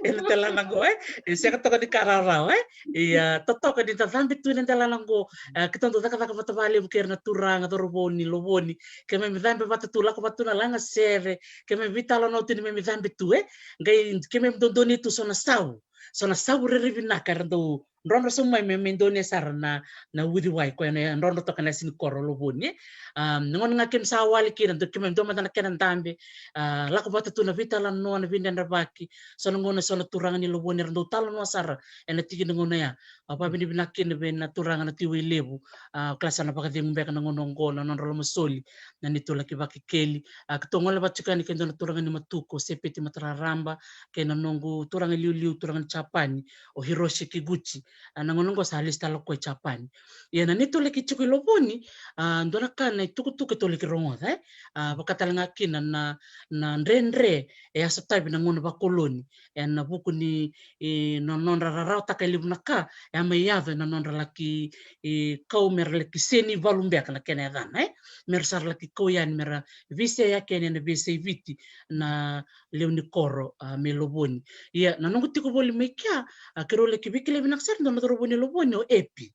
ena delana qo, e. E sega toka ni ka rawarawa, e. Ia totoka ni da cabe tu ena delana qo, e, keitou dau cakacaka vata vakalevu kei ira na turaga cauravou ni Lovoni. Keimami cabe vata tu, lako vata tu na lagasere, keimami veitalanoa tu ni keimami cabe tu, e. Qai keimami dodonu tu so na sau, so na sau rairai vinaka era dau drodro sobu mai me, me donuya sara na, na uciwai, ko ya na drodro toka na yasa ni koro o Lovoni, e. A, na gauna ga keimami sa wali kina, dau keimami dua mada na kena dabe, a, lako vata tu na veitalanoa, na veidredrevaki. So na gauna so na turaga ni Lovoni era dau talanoa sara ena tiki ni gauna ya. A, vakavinavinaka kina vei na turaga na Tui Wailevu, a, kila sa na vakacegu beka na gauna oqo na nodra lomasoli na neitou laki vakekeli. A, keitou gole vata tiko yani kei dua na turaga ni Matuku, o Sepeti Matararaba, kei na noqu turaga iliuliu, turaga ni Japani, o Hiroshi Kiguchi. A, na gauna oqo sa lesu tale o koya i Japani. Ia na neitou laki tiko i Lovoni, a, dua na ka na itukutuku keitou laki rogoca, e. A, vaka tale ga kina na, na dredre e a sotavi na gauna vakoloni, ena vuku ni, e, na nodra rarawataka e levu na ka e a mai yaco ena nodra laki, e, kau mera laki seni valu beka na kena yacana, e. Mera sa ra laki kau yani mera veiseaki yani ena veiyasai Viti na lewe ni koro, a, mai Lovoni. Ia na noqu tiko voli mai kea, a, keirau laki veikilai vinaka sara e dua na cauravou ni Lovoni, o Epi.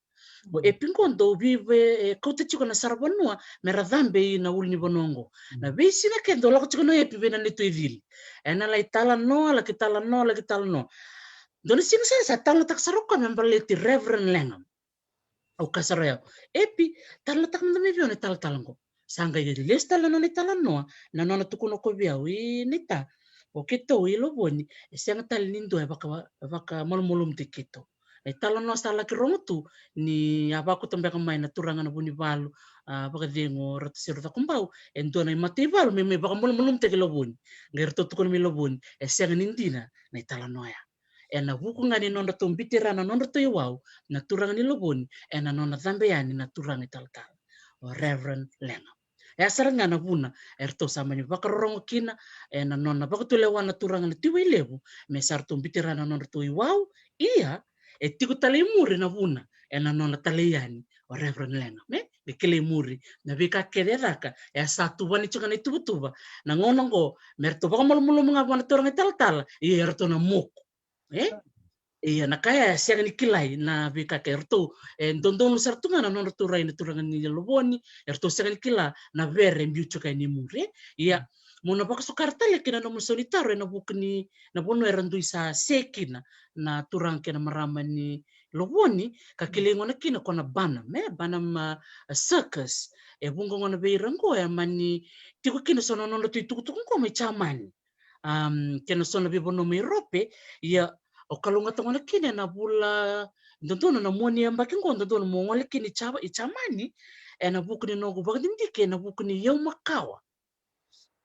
O Epi qo dau veive, e, kauta tiko na saravanua mera cabe ina ulunivanua qo. Na veisiga kece dau lako tiko na Epi vei na neitou icili. Ena lai talanoa, laki talanoa, laki talanoa. Dua na siga sara sa talanoataka sara o koya me baleti Reverend Langham. Au kaya sara o yau, Epi, talanoataka mada mai vei au na italatala qo. Sa qai lesu tale na nona italanoa, na nona tukuna o koya vei au, i, Neita, o keitou i Lovoni e sega tale ni dua e vaka, vakamalumalumutaki keitou. Na italanoa sa laki rogo tu ni a vakauta beka mai na turaga na Vunivalu, a, vakacegu o Ratu Seru Cakobau, e dua na imataivalu me mai vakamalumalumutaki Lovoni. Qai ratou tukuna mai Lovoni e sega ni dina na italanoa ya. Ena vuku ga ni nodratou biuti ira na nodratou iwau na turaga ni Lovoni, ena nona cabe yani na turaga italatala, o Reverend Langham. E a sara ga na vuna eratou sa mani vakarorogo kina ena nona vakatulewa na turaga na Tui Wailevu me sa ratou biuti ira na nodratou iwau. Ia e tiko tale i muri na vuna ena nona talai yani o Reverend Langham, me, me kilai muri na veika kece e caka. E a sa tuvani tiko ga na ituvatuva na gauna oqo me ratou vakamalumalumu ga vua na turaga italatala, ia eratou na moku. E? Ia na ka ya e sega ni kilai na veika kece. Eratou, e, dodonu sara tu ga na nodratou rai na turaga ni Lovoni, eratou sega ni kila na vere e biu tiko yani i muri. Ia, mo na vakasukara tale kina na nomu sau ni taro ena vuku ni na vanua era dui sa se kina na turaga kei na marama ni Lovoni, ka kilai gona kina ko na Barnum, e, Barnum, a, Circus. E vuqa gona vei ira oqo e a mani tiko kina so na nodratou itukutuku oqo mai Jamani, am, kei na so na veivanua mai Urope. Ia o kalougata gona kina ena vula dodonu na mua ni yabaki oqo, dodonu mo gole kina i Ja-, i Jamani, ena vuku ni noqu vakadidike ena vuku ni iyau makawa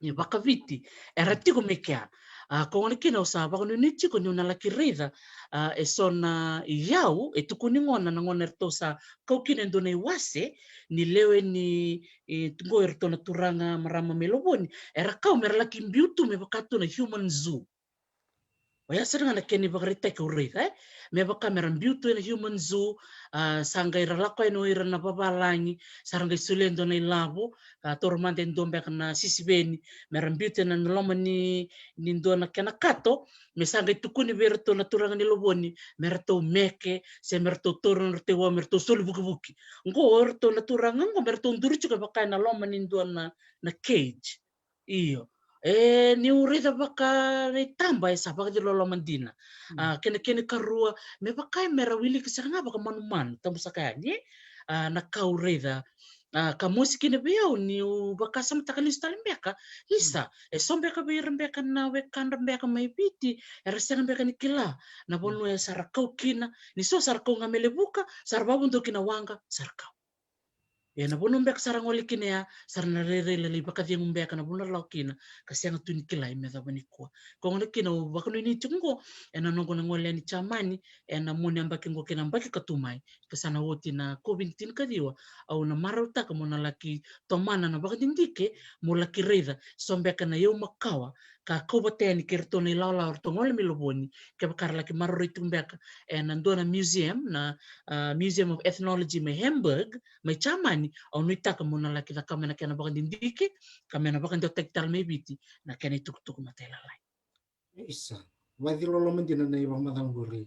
ni vakaviti era tiko mai kea. A, ko gona kina au sa vakanuinui tiko niu na laki raica, a, e so na iyau e tukuni gona na gauna eratou sa kau kina e dua na iwase ni lewe ni, e, qo eratou na turaga marama mai Lovoni, era kau mera laki biu tu me vaka tu na human zoo. Oya sara ga na kena ivakaraitaki au raica, e? Me vaka mera biu tu ena human zoo, a, sa qai ra lako yani o ira na vavalagi, sa ra qai solia e dua na ilavo, a, taura mada e dua beka na sisiveni, mera biu tu ena loma ni, ni dua na kena kato, me sa qai tukuni vei iratou na turaga ni Lovoni me ratou meke, se me ratou taura na nodratou iwau me ratou soli vukivuki. Qo o iratou na turaga qo me ratou duri tiko vaka ena loma ni dua na, na cage. Io. E, niu raica vaka na itaba e sa vakaciloloma dina. A, kena, kena ikarua, me vaka e mera wiliki sara ga vakamanumanu, tabu saka yani, e? A, na ka au raica. A, ka mosi kina vei au niu vakasamataka lesu tale beka, isa, e so beka vei ira beka na wekadra beka mai Viti era sega beka ni kila na vanua e sa ra kau kina, ni so sa ra kau ga me levuka, sa ra vakavudu ki na waqa, sa ra kau. Ena vanua beka sa ra gole kina ya, sa ra na rairai lalai vakacegu beka na vanua ra lako kina, ka sega tu ni kilai me cava nikua. Ko gona kina au vakanuinui tiko oqo ena noqu na gole yani Jamani ena mua ni yabaki oqo kei na yabaki ka tu mai, ka sa na oti na COVID tinikaciwa. Au na marautaka mo na laki tomana na vakadidike, mo laki raica so beka na iyau makawa ka kau vata yani kei ratou na ilawalawa ratou gole mai Lovoni. Kevaka ra laki maroroi tiko beka ena dua na museum, na, a, Museum of Ethnology mai Hamburg, mai Jamani, au nuitaka mo na laki cakava na kena vakadidike, ka me na vakadewataki tale mai Viti na kena itukutuku matailalai. Isa, vakaciloloma dina na ivakamacala qori,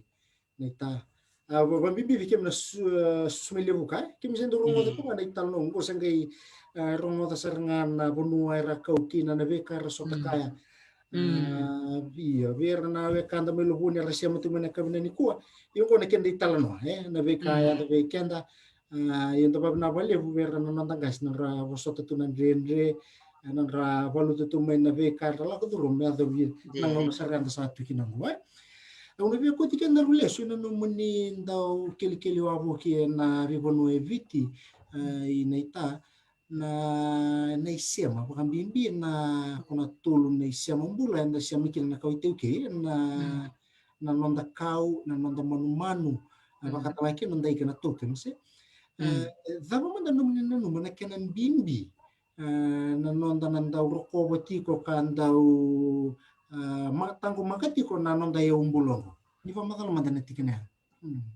Naita. A, va-, vabibi vei kemi na su-, a, susu mai Levuka, e? Kemi se dau rogoca tu ga na italanoa qo, sa qai, a, rogoca sara ga na vanua era kau kina, na veika era sota kaya. A, via, vei ira na wekada mai Lovoni era sema tu mai na kavina nikua. Io, qo na keda italanoa, e? Na veika yaco vei keda, a, eda vakavinavinaka vakalevu vei ira na noda qase, na nodra vosota tu na dredre, e, na nodra valuta tu mai na veika era lako curuma me yacovi na gauna sara eda sa tu kina oqo, e. Au na via kauti keda rau lesu ena nomuni dau kelikeli wavoki ena veivanua e Viti, e, i Naita, na, na isema, vakabibi na, ko na tolu na isema bula eda sema kina na kawa iTaukei, na, na noda kau, na noda manumanu, na vakatalega kina noda ika na totems, e. E, cava mada nomuni nanuma na kena bibi, e, na noda na dau rokova tiko ka dau, e, ma-, taqomaka tiko na noda iyau bula oqo? Ni vakamacala mada na tikina ya.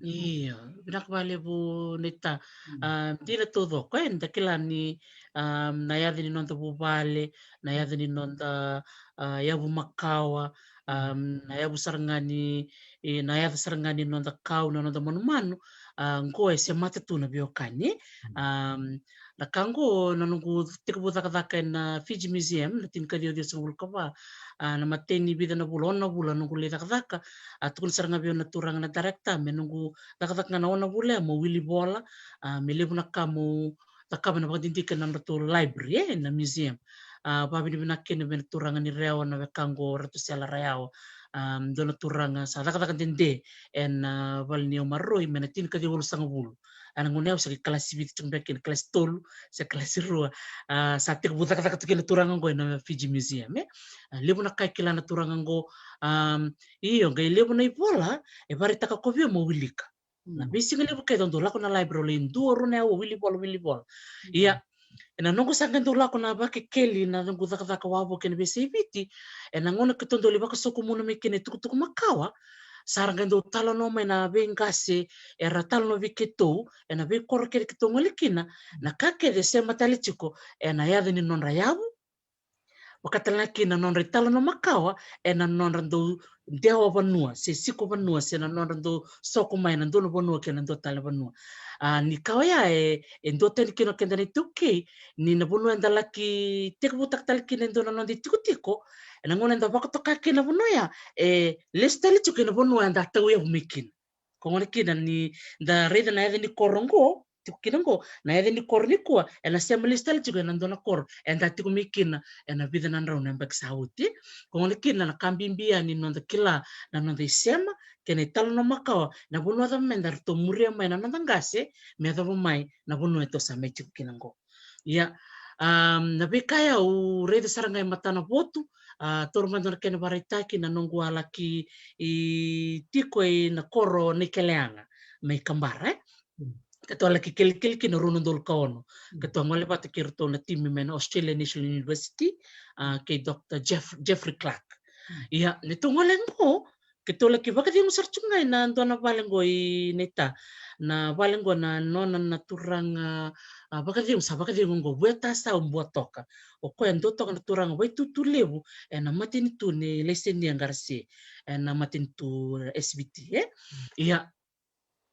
Io, vinaka vakalevu Naita. A, dina taucoko, e, da kila ni, a, na yaca ni noda vuvale, na yaca ni noda, a, yavu makawa, a, na yavu sara ga ni, e, na yaca sara ga ni noda kau, na noda manumanu, a, qo e semata tu na veiwekani. A, na ka qo na noqu tekivu cakacaka ena Fiji Museum, na tinikaciwa ciwasagavulu ka va, a, na imatai ni vica na vula, ono na vula noqu lai cakacaka, a, tukuna sara ga vei au na turaga na director me noqu cakacaka ga na ono na vula ya mo wili vola, a, me levu na ka mo cakava na vakadidike na nodratou library, e, na museum. A, vakavinavinaka kina vei na turaga ni Rewa na wekaqu o Ratusela Rayawa. A, dua na turaga sa cakacaka dede ena, a, vale ni yau maroroi mai na tinikaciwa walusagavulu. A, na gauna ya au se qai kalasi vitu tiko beka kina, kalasi tolu se kalasi rua. A, sa tekivu cakacaka tu kina na turaga oqo ena Fiji Museum, e. A, levu na ka e kila na turaga oqo, a, io, qai levu na ivola e vakaraitaka o koya vei au mo wilika. Na veisiga levu kece au dau lako na library, lai dua rua na aua, wili vola, wili vola. Ia, ena noqu sa qai dau lako na vakekeli na noqu cakacaka wavoki ena veiyasai Viti, ena gauna keitou dau lai vakasokumuna mai kina e tukutuku makawa, sa ra qai dau talanoa mai na veiqase era talanoa vei keitou ena veikoro kece keitou gole kina, na ka kece e sema tale tiko ena yaca ni nodra yavu, vakatalega kina na nodra italanoa makawa ena nodra dau dewa vanua se siko vanua, se na nodra dau soko mai ena dua na vanua kei na dua tale na vanua. A, ni ka oya e, e duatani kina o keda na iTaukei, ni na vanua eda laki tekivutaka tale kina e dua na noda itikotiko, ena gauna eda vakatoka kina na vanua ya, e lesu tale tiko ena vanua eda tauyavu mai kina. Ko gona kina ni da raica na yaca ni koro oqo, tiko kina oqo, na yaca ni koro nikua ena sema lesu tale tiko ena dua na koro eda tiko mai kina ena vica na drau na yabaki sa oti. Ko gona kina na ka bibi ya ni noda kila na noda isema kei na italanoa makawa, na vanua cava meda ratou muria mai na noda qase me yacova mai na vanua e tou sa mai tiko kina oqo. Ia, a, na veika ya au raica sara ga e matana votu, a, taura mada na kena vakaraitaki na noqu a laki tiko ena koro Naikeleaga mai Kabara, e. Keitou a laki kelikeli kina rua na udolu ka ono. Keitou a gole vata kei iratou na timi mai na Australian National University, a, kei Doctor Jeff-, Jeffrey Clark. Ia, ni tou gole oqo, keitou laki vakacegu sara tiko ga ena dua na vale oqo i Naita. Na vale oqo na nona na turaga, a, vakacegu, sa vakacegu oqo, Vuetasau Buatoka. O koya e dua toka na turaga vaitutu levu ena matanitu ni Laisenia Qarase, ena matanitu S V T, e. Ia,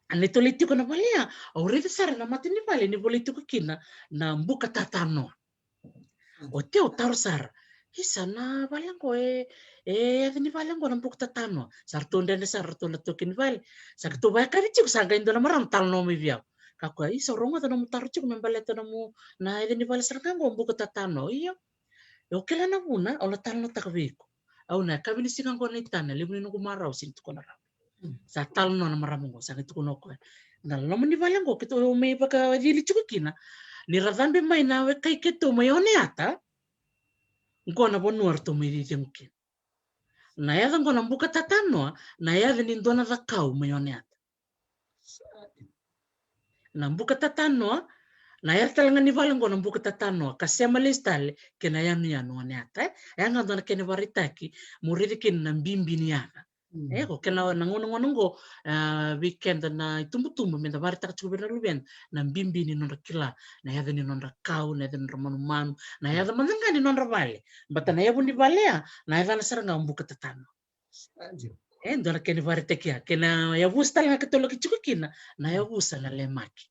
a, ni tou lai tiko na vale ya, au raica sara na mata ni vale ni volai tiko kina na Buka Tatanoa. Oti au taro sara, isa, na vale oqo e, e yaca ni vale oqo na Buka Tatanoa? Sa ratou dredre sara ratou na taukei ni vale. Sa keitou vakayakavi tiko, sa qai dua na marama talanoa mai vei au. Ka koya, isa, au rogoca nomu taro tiko me baleta nomu, na yaca ni vale sara ga oqo Buka Tatanoa. Io. Au kila na vuna au na talanoataka vei iko. Au na yakavi ni siga oqo Naita, na levu ni noqu marau sega ni tukuna rawa. Sa talanoa na marama oqo, sa qai tukuna o koya, na loma ni vale oqo keitou mai vakacili tiko kina, Ni ra cabe mai na wekai keitou mai Oneata, qo na vanua ratou mai cicegu kina. Na yaca qo na Bukatatanoa, na yaca ni dua na cakau mai Oneata. Na Bukatatanoa, na yaca tale ga ni vale qo na Bukatatanoa, ka sema lesu tale kei na yanuyanu Oneata, e. E a ga dua na kena ivakaraitaki mo raici kina na bibi ni yaca. E, ko kena na gauna, gauna qo, a, vei keda na itubutubu, meda vakaraitaka tiko vei ira na luveda na bibi ni nodra kila na yaca ni nodra kau, na yaca ni nodra manumanu, na yaca mada ga ni nodra vale. Baleta na yavu ni vale ya, na yacana sara ga o Bukatatanoa. E dua na kena ivakaraitaki ya, kei na yavusa tale ga keitou laki tiko kina, na yavusa na Lemaki.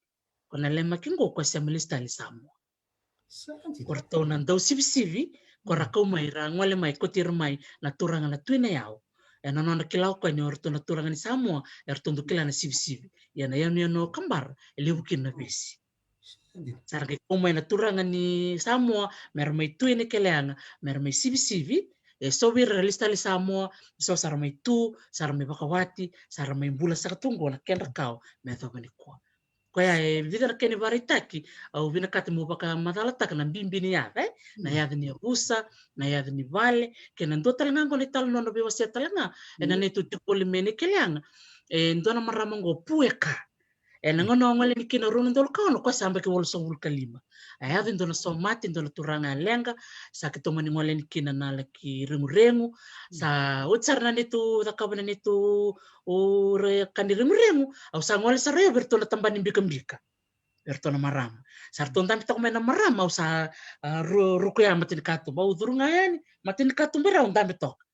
Ko na Lemaki qo ko sema lesu tale i Samoa. Ko ratou na dausivisivi, ko ra kau mai, ra gole mai, kauti ira mai na turaga na Tui Nayau. Ena nodra kila o koya ni o ratou na turaga ni Samoa, eratou dau kila na sivisivi. Ia na yanuyanu o Kabara, e levu kina na vesi. Sa ra qai kau mai na turaga ni Samoa, mera mai tu ena keleaga, mera mai sivisivi, e so vei ira ra lesu tale i Samoa, so sa ra mai tu, sa ra mai vakawati, sa ra mai bula saka tu qo na kedra kawa me yacova nikua. Koya e vica na kena ivakaraitaki au vinakata meu vakamacalataka na bibi ni yaca, e? Na yaca ni yavusa, na yaca ni vale, kei na dua tale ga qo na italanoa na veiwasea tale ga ena neitou tiko voli mai na keleaga. E dua na marama qo Pueka. Ena gauna au gole yani kina rua na udolu ka ono, koya sa yabaki walusagavulu ka lima. A yaco e dua na somate, e dua na turaga leqa, sa keitou mani gole yani kina na laki reguregu. Sa oti sara na neitou cakava na neitou ka ni reguregu, au sa gole sara o yau vei iratou na tabana ni bikabika. Vei iratou na marama. Sa ratou dabe toka mai na marama, au sa, a, ru-, rukuya matanikatuba, au curu ga yani matanikatuba, ra au dabe toka.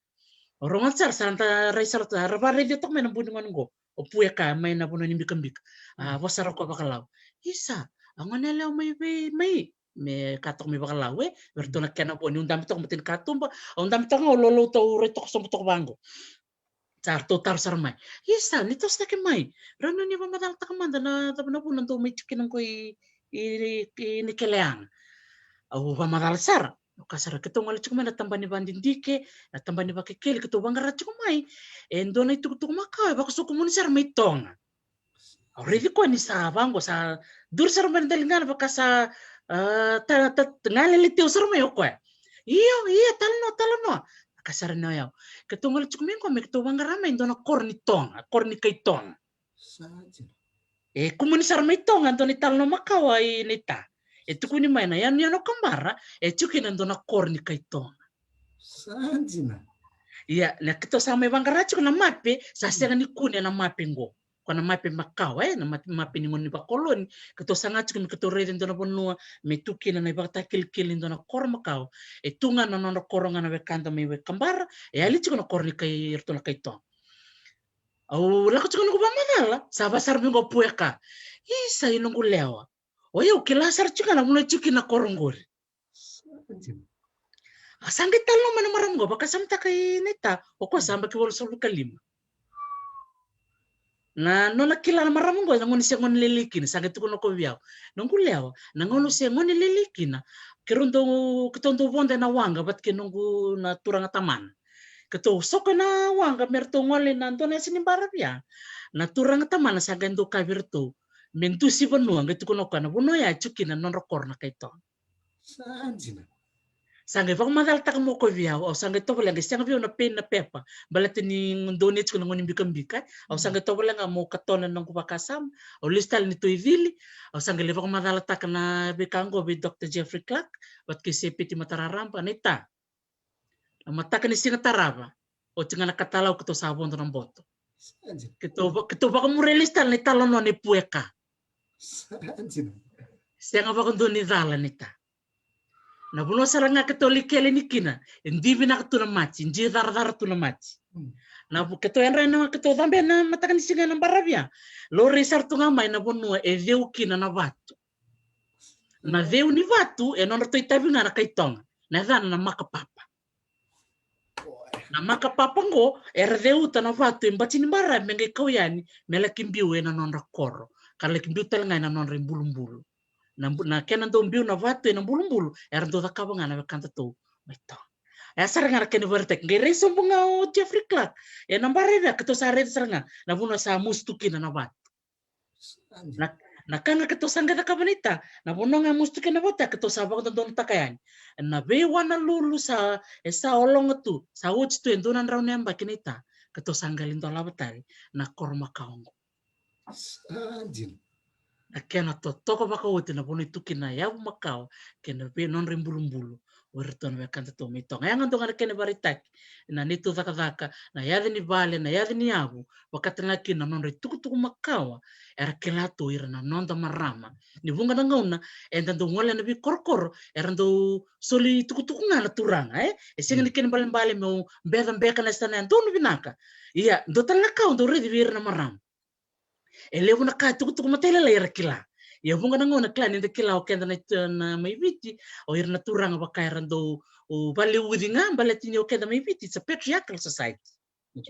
Au rogoca sara, sa da rai sara, sa ra vakaraici toka mai na bu ni gone qo. O Pueka mai na vanua ni bikabika. A, vosa sara o koya vakaLau. Isa, a gone yalewa mai vei mai? Me kaya toka mai vakaLau, e? Vei iratou na kena vo, niu dabe toka matanikatuba, au dabe toka ga, au lolou toka, au rai toka sobu toka vaqo. Sa ratou taro sara mai. Isa, ni toso cake mai. Rawa ni o ni vakamacalataka mada na cava na vuna dou mai tiko kina qo i, i, i, i na keleaga. Au vakamacala sara. Au kaya sara, keitou gole tiko mai na tabana ni vakadidike, na tabana ni vakekeli, keitou vaqara tiko mai e dua na itukutuku makawa e vakasokumuni sara mai Toga. Au raici koya ni sa vaqo, sa duri sara mai na daligana, vaka sa, a, ta, ta, ta, galele teu sara mai o koya. Io, io, talanoa, talanoa. Vaka sara ni o yau. Keitou gole tiko mai qo me keitou vaqara mai e dua na koro ni Toga, koro ni kai Toga. E kumuni sara mai Toga e dua na italanoa makawa i Neita. E tukuni mai na yanuyanu o Kabara, e tiko kina e dua na koro ni kai Toga. Sa dina. Ia, na keitou sa mai vaqara tiko na mape, sa sega ni kune na mape qo. Ko na mape makawa, e, na mape, mape ni gauna ni vakoloni. Keitou saga tiko me keitou raica e dua na vanua me tu kina na ivakatakilikili ni dua na koro makawa. E tu ga na nodra koro ga na wekada mai Kabara, e yali tiko na koro ni kai, iratou na kai Toga. Au lako tiko noqu vakamacala, sa vaka sara vei qo o Pueka. Isa, i noqu lewa. O yau kila sara tiko ga na vanua e tiko kina na koro qori. A sa qai talanoa mai na marama qo, vakasamataka i Neita, o koya sa yabaki walusagavulu ka lima. Na nona kila na marama qo, na gauna se gone lelei kina, sa qai tukuna o koya vei au. Noqu lewa, na gauna se gone lelei kina, keirau dau, keitou dau vodo ena waqa vata kei noqu na turaga tamana. Keitou soko ena waqa me ratou gole na dua na yasa ni baravi ya. Na turaga tamana sa qai dau kaya vei iratou me dusi vanua, qai tukuna o koya na vanua ya e tiko kina na nodra koro na kai Toga. Sa dina. Sa qai vakamacalataka mai o koya vei au, au sa qai tovolea, qai sega vei au na peni na pepa, baleta ni donuya tiko na gauna ni bikabika. Au sa qai tovolea ga meu katona na noqu vakasama, au lesu tale nitou icili. Au sa qai lai vakamacalataka na veika qo vei Doctor Jeffrey Clark vata kei Sepeti Matararaba, Neita. Na mataka ni siga tarava, oti ga na katalau keitou sa vodo na boto. Sa dina. Keitou va-, keitou vakamuria lesu tale na italanoa nei Pueka. Sa dina. Sega vakadua ni cala, Neita. Na vanua sara ga keitou lai kele yani kina, e dui vinaka tu na mati, e dui caracara tu na mati. Na vu-, keitou yadra ena, keitou cabe ena mataka ni siga ena baravi ya. Laurai sara tu ga mai na vanua e ceu kina na vatu. Na ceu ni vatu e nodratou itavi ga na kai Toga, na yacana na makapapa. Na makapapa qo era ceuta na vatu e bati ni baravi me qai kau yani me laki biu ena nodra koro, ka laki biu tale ga ena nodra ibulubulu. Na bu-, na kena dau biu na vatu ena bulubulu era dau cakava ga na wekadatou mai Toga. E a sara ga na kena ivakaraitaki, qai rai sobu ga o Jeffrey Clark ena baravi ya, keitou sa raica sara ga na vanua sa musu tu kina na vatu. Na, Na ka ga keitou sa qai cakava naita, na vanua ga e mosi tu kina na vata, keitou sa vakadodonutaka yani. Na veiwa na lulu sa, e sa ologa tu, sa oti tu e dua na drau na yabaki naita, keitou sa qai lai dolava tale na koro makawa qo. Sa dina. Na kena totoka vakaoti na vanua e tu kina na yavu makawa kei na vei nodra ibulubulu o iratou na wekadatou mai Toga. Ya ga dua ga na kena ivakaraitaki na neitou cakacaka, na yaca ni vale, na yaca ni yavu, vakatale ga kina na nodra itukutuku makawa era kila tu o ira na noda marama. Ni vuqa na gauna eda dau gole ena veikorokoro, era dau soli itukutuku ga na turaga, e? E sega ni kena ibalebale meu beca beka na yasana ya, donu vinaka. Ia, dua tale na ka au dau raici vei ira na marama. E levu na ka e tukutuku matailalai era kila. Ia vuqa na gauna kila ni da kila o keda na, na mai Viti, o ira na turaga vaka era dau, o, valeuci ga, baleta ni o keda mai Viti, it's a patriarchal society.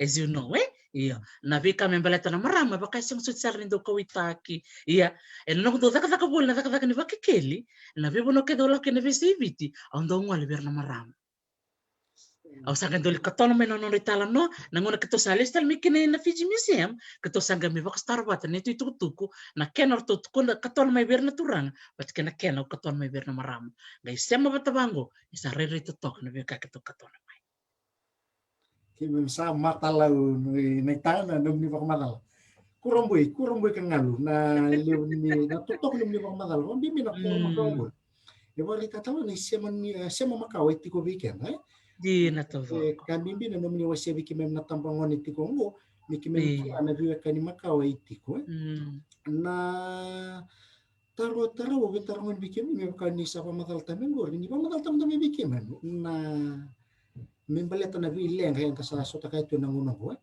As you know, e? Io. Na veika me baleta na marama, vaka e sega soti sara ni dau kauwaitaki. Ia, ena noqu dau cakacaka voli na cakacaka ni Vakekeli, na veivanua kece au lako kina na veiyasai Viti, au dau gole vei ira na marama. Au sa qai dau lai katona mai na nodra italanoa, na gauna keitou sa lesu tale mai kina na Fiji Museum, keitou sa qai mai vakasotara vata na neitou itukutuku, na kena ratou tukuna, katona mai vei ira na turaga, vata kei na kena au katona mai vei ira na marama. Qai sema vata vaqo, e sa rairai totoka na veika keitou katona mai. Keimami sa matalau ni, na itana, nomuni vakamacala. Kurabui, kurabui ka galu na levu ni, na totoka nomuni vakamacala. Vakabibi na koro makawa qo. E vakaraitaka tale na isema ni, e, sema makawa e tiko vei keda, e? Dina taucoko. E, ka bibi na nomuni wasea vei keimami na tabagone tiko qo, me keimami kila na veiwekani makawa e tiko, e? Na taro, taro, au via taroga vei keimami, me vaka ni sa vakamacalataka mai qori, ni vakamacalataka mada mai vei keimami na, me baleta na veileqa eda sa sotava tu ena gauna qo, e?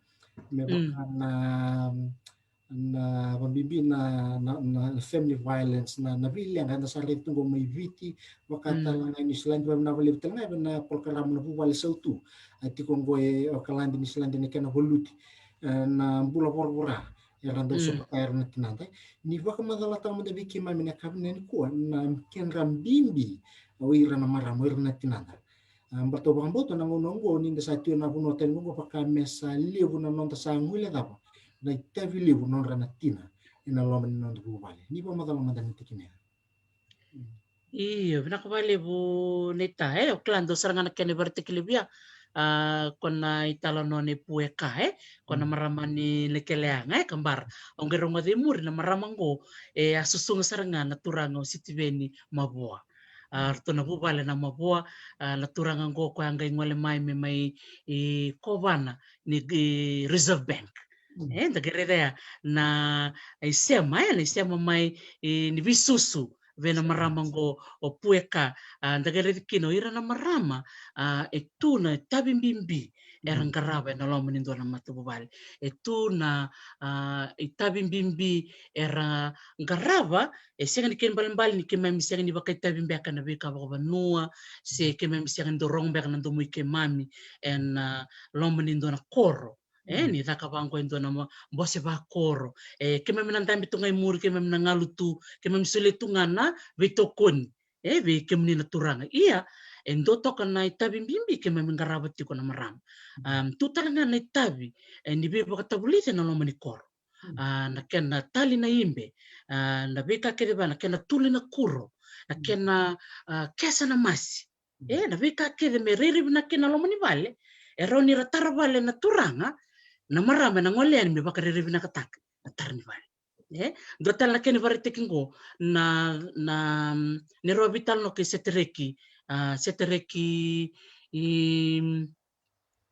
Me vaka na, na vakabibi na, na, na family violence, na, na veileqa eda sa raica tu qo mai Viti, vaka tale ga e Niusiladi, vakavinavinaka vakalevu tale ga vei na porokaramu na Vuvale Sautu, a tiko qo e Okaladi, Niusiladi, na kena valuti, e, na bula voravora era dau sotava era na tinada. Ni vakamacalataka mada vei keimami na ka vinaka nikua na kedra bibi o ira na marama, o ira na tinada. A, baleta au vakabauta na gauna oqo ni da sa tu ena vanua tani oqo vaka me sa levu na noda sa guilecava na itavi levu nodra na tina ena loma ni noda vuvale. Ni vakamacala mada na tikina ya. Io, vinaka vakalevu naita, e, au kila dua sara ga na kena ivakaraitaki levu ya, a, ko na italanoa nei Pueka, e, ko na marama ni Lekeleaga, e, Kabara. Au qai rogoca i muri na marama qo, e, a susuga sara ga na turaga o Sitiveni Mavoa. A, ratou na vuvale na Mavoa, a, na turaga qo koya qai gole mai me mai, e, kovana ni, e, Reserve Bank. E, da qai raica ya na isema, e, na isema mai, e, ni veisusu vei na marama qo o Pueka, a, da qai raica kina o ira na marama, a, e tu na itavi bibi era qarava ena loma ni dua na matavuvale. E tu na, a, itavi bibi era qarava, e sega ni kena ibalebale ni keimami sega ni vakaitavi beka ena veika vakavanua, se keimami sega ni dau rogo beka na domo i keimami ena, a, loma ni dua na koro. E, ni caka vaqo e dua na ma-, bose vakoro. E, keimami na dabe tu ga i muri, keimami na galu tu, keimami solia tu ga na veitokoni, e, vei kemuni na turaga. Ia, e dua toka na itavi bibi keimami qarava tiko na marama. Am, tu tale ga na itavi, e, ni veivakatavulici ena loma ni koro. A, na kena tali na ibe, a, na veika kece va, na kena tuli na kuro, na kena, a, kesa na masi. E, na veika kece me rairai vinaka kina na loma ni vale, e rawa ni ra tara vale na turaga, na marama ena gole yani me vakarairai vinakataka na tara ni vale. E, dua tale na kena ivakaraitaki qo, na, na, mm, ni rawa veitalanoa kei Setereki, a, Setereki, i, mm,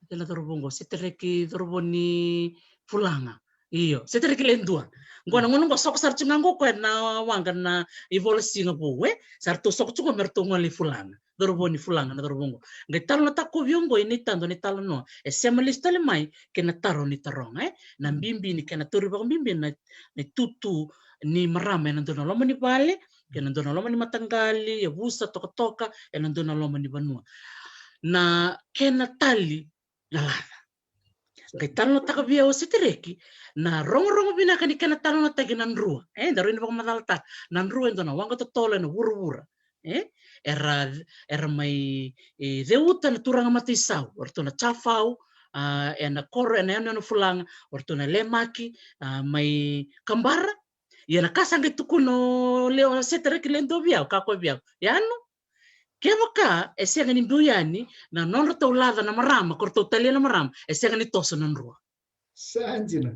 kena cauravou qo, Setereki cauravou ni Fulaga. Io, Setereki Ledua. Qo na gauna qo soko sara tu ga qo koya na waqa na iVolasiga Vou, e? Sa ratou soko tu qo me ratou gole i Fulaga. Cauravou ni Fulaga na cauravou qo. Qai talanoataka vei au qo i naita dua na italanoa. E sema lesu tale mai kei na taro ni taroga, e? Na bibi ni kena tauri vakabibi na, na itutu ni marama ena dua na loma ni vale, kei na dua na loma ni mataqali, yavusa, tokatoka, ena dua na loma ni vanua. Na kena tali na laca. Qai talanoataka vei au o Setereki na rogorogo vinaka ni kena talanoataki na drua. E, da rawa ni vakamacalataka na drua e dua na waqa totolo ena vuravura. E, era, era mai, e, ceuta na turaga mataisau, o ratou na Chafau, a, ena koro, ena yanuyanu Fulaga, o ratou na Lemaki, a, mai Kabara, Ia na ka sa qai tukuna o le, o Setareki le dua vei au, ka koya vei au, Yanu, kevaka e sega ni biu yani na nodratou laca na marama, ko ratou talia na marama, e sega ni toso na drua. Sa dina.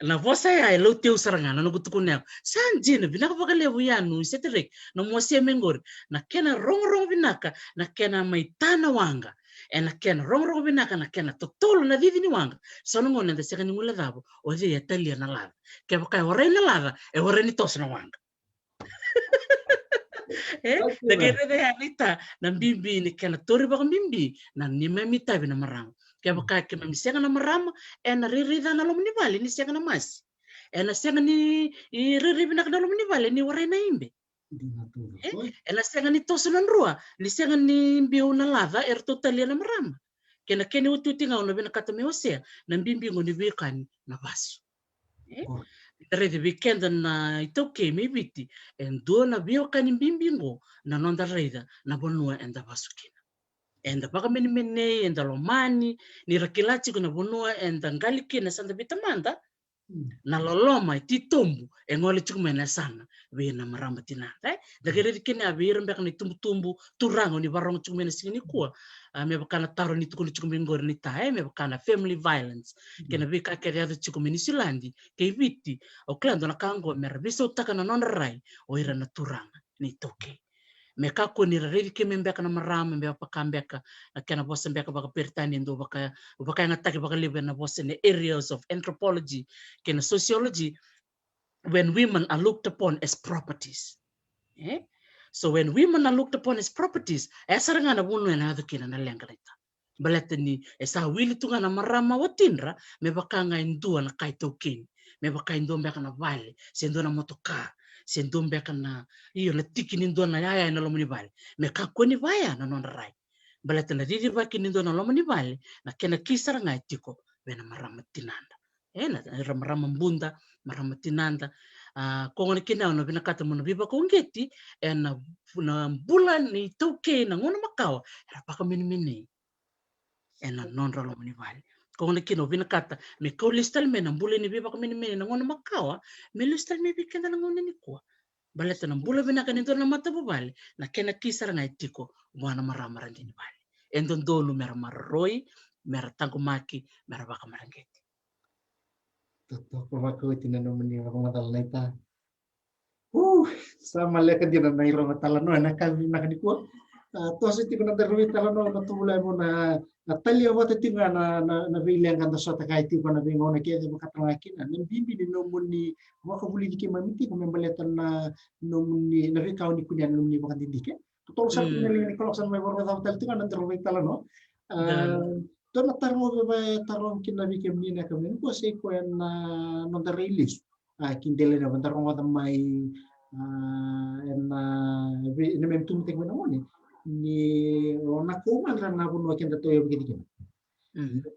Na vosa ya e lauti au sara ga na noqu tukuna ya. Sa dina, vinaka vakalevu Yanu, Setareki, na nomu wasea mai qori. Na kena rogorogo vinaka, na kena mai ta na waqa. E na kena rogorogo vinaka, na kena totolo na cici ni waqa. So na gauna eda sega ni guilecava o cei e talia na laca. Kevaka e warai na laca, e warai ni toso na waqa. E, da qai raica ya naita na bibi ni kena tauri vakabibi na neimami itavi na marama. Kevaka keimami sega na marama, e na rairai ca na loma ni vale ni sega na masi. E na sega ni rairai vinaka na loma ni vale ni warai na ibe. E na sega ni toso na drua ni sega ni biu na laca e ratou talia na marama. Kei na kena iotioti ga au na vinakata me wasea, na bibi qo ni veikani na vasu. E? Da raica vei keda na iTaukei mai Viti, e dua na veiwekani bibi qo na noda raica na vanua eda vasu kina. Eda vakamenemenei, eda lomani, ni ra kila tiko na vanua eda qali kina sa da veitamada, na loloma e titobu e gole tiko mai na yasana vei na marama tinada. E da qai raici kina vei ira beka na itubutubu turaga o ni varogo tiko mai na siga nikua. A, me vaka na taro ni tukuni tiko mai qori naita, e, me vaka na family violence kei na veika kece yaco tiko mai Niusiladi kei Viti. Au kila dua na ka qo me ra veisautaka na nodra rai o ira na turaga ni iTaukei. Me kakua ni ra raici keimami beka na marama me vaka beka na kena vosa beka vakaperitania e dua vaka, vakayagataki vakalevu ena vosa ena areas of anthropology kei na sociology, when women are looked upon as properties. E? So when women are looked upon as properties, e sara ga na vanua ena yaco kina na leqa naita. Baleta ni e sa wili tu ga na marama watidra me vaka ga e dua na ka e taukeni, me vaka e dua beka na vale, se dua na motoka, se dua beka na, io, na tiki ni dua na yaya ena loma ni vale. Me kakua ni vaya na nodra rai. Baleta na cicivaki ni dua na loma ni vale, na kena ki sara ga e tiko vei na marama tinada. E, na, era marama buda, marama tinada. A, ko gona kina au na vinakata mo na veivakauqeti ena, na bula ni iTaukei na gauna makawa, era vakamenemenei ena nodra loma ni vale. Ko gona kina au vinakata me kau lesu tale mai na bula ni veivakamenemenei na gauna makawa, me lesu tale mai vei keda na gauna nikua. Baleta na bula vinaka ni dua na matavuvale, na kena ki sara ga e tiko vua na marama radini vale. E dodonu me ra maroroi, me ra taqomaki, me ra vakamareqeti. Totoka vakaoti na nomuni vakamacala naita. Uh, sa maleka dina na irogo talanoa ena yakavi vinaka nikua. A, toso tiko na daru veitalanoa, na tuvulai mo na, na talia vata tiko ga na, na, na veileqa da sota kaya tiko na veigauna kece vakatara ga kina. Na bibi ni nomuni vakavulici keimami tiko me baleta na nomuni, na veika o ni kunea na nomuni vakadidike. Totolo sara tiko na liga ni kaloko sa mai vakarau cava tale tiko ga na daru veitalanoa. A, dua na taro ga au via taroga kina vei kemuni na yakavi nikua, se koya na noda rai lesu. A, ki dela ni va da rogoca mai, a, ena, ena me tumataki mai na gone ni o na kau madra na vanua keda tau yavuketi kina.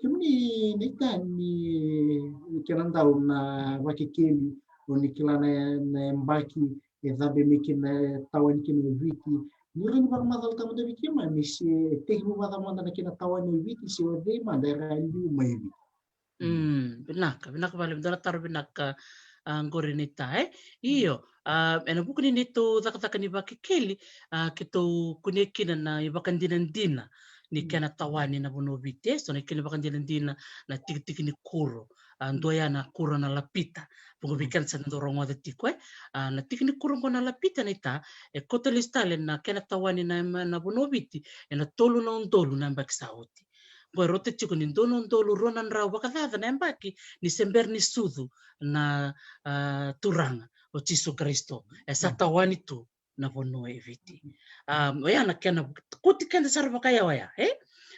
Kemuni naita ni, ni kena dau na Vakekeli, o ni kila na, na yabaki e cabe mai kina, e tawani kina o Viti. Ni rawa ni vakamacalataka mada vei keimami se e tekivu vacava mada na kena tawani o Viti, se o cei mada era liu mai Viti. Mm, vinaka, vinaka vale, dua na taro vinaka, a, qori naita, e? Io, a, ena vuku ni neitou cakacaka ni Vakekeli, a, keitou kunea kina na ivakadinadina ni kena tawani na vanua o Viti, e? So na kena ivakadinadina na tikitiki ni kuro, a, dua ya na kuro na Lapita. Vuqa vei keda sa dau rogoca tiko, e? A, na tiki ni kuro qo na Lapita naita, e kauta lesu tale na kena tawani na, na vanua o Viti ena tolu na udolu na yabaki sa oti. Qo e rauta tiko ni dua na udolu rua na drau vakacaca na yabaki ni se bera ni sucu na, a, Turaga o Jisu Karisito. E sa tawani tu na vanua e Viti. A, oya na kena kuti keda sara vakayawa ya, e?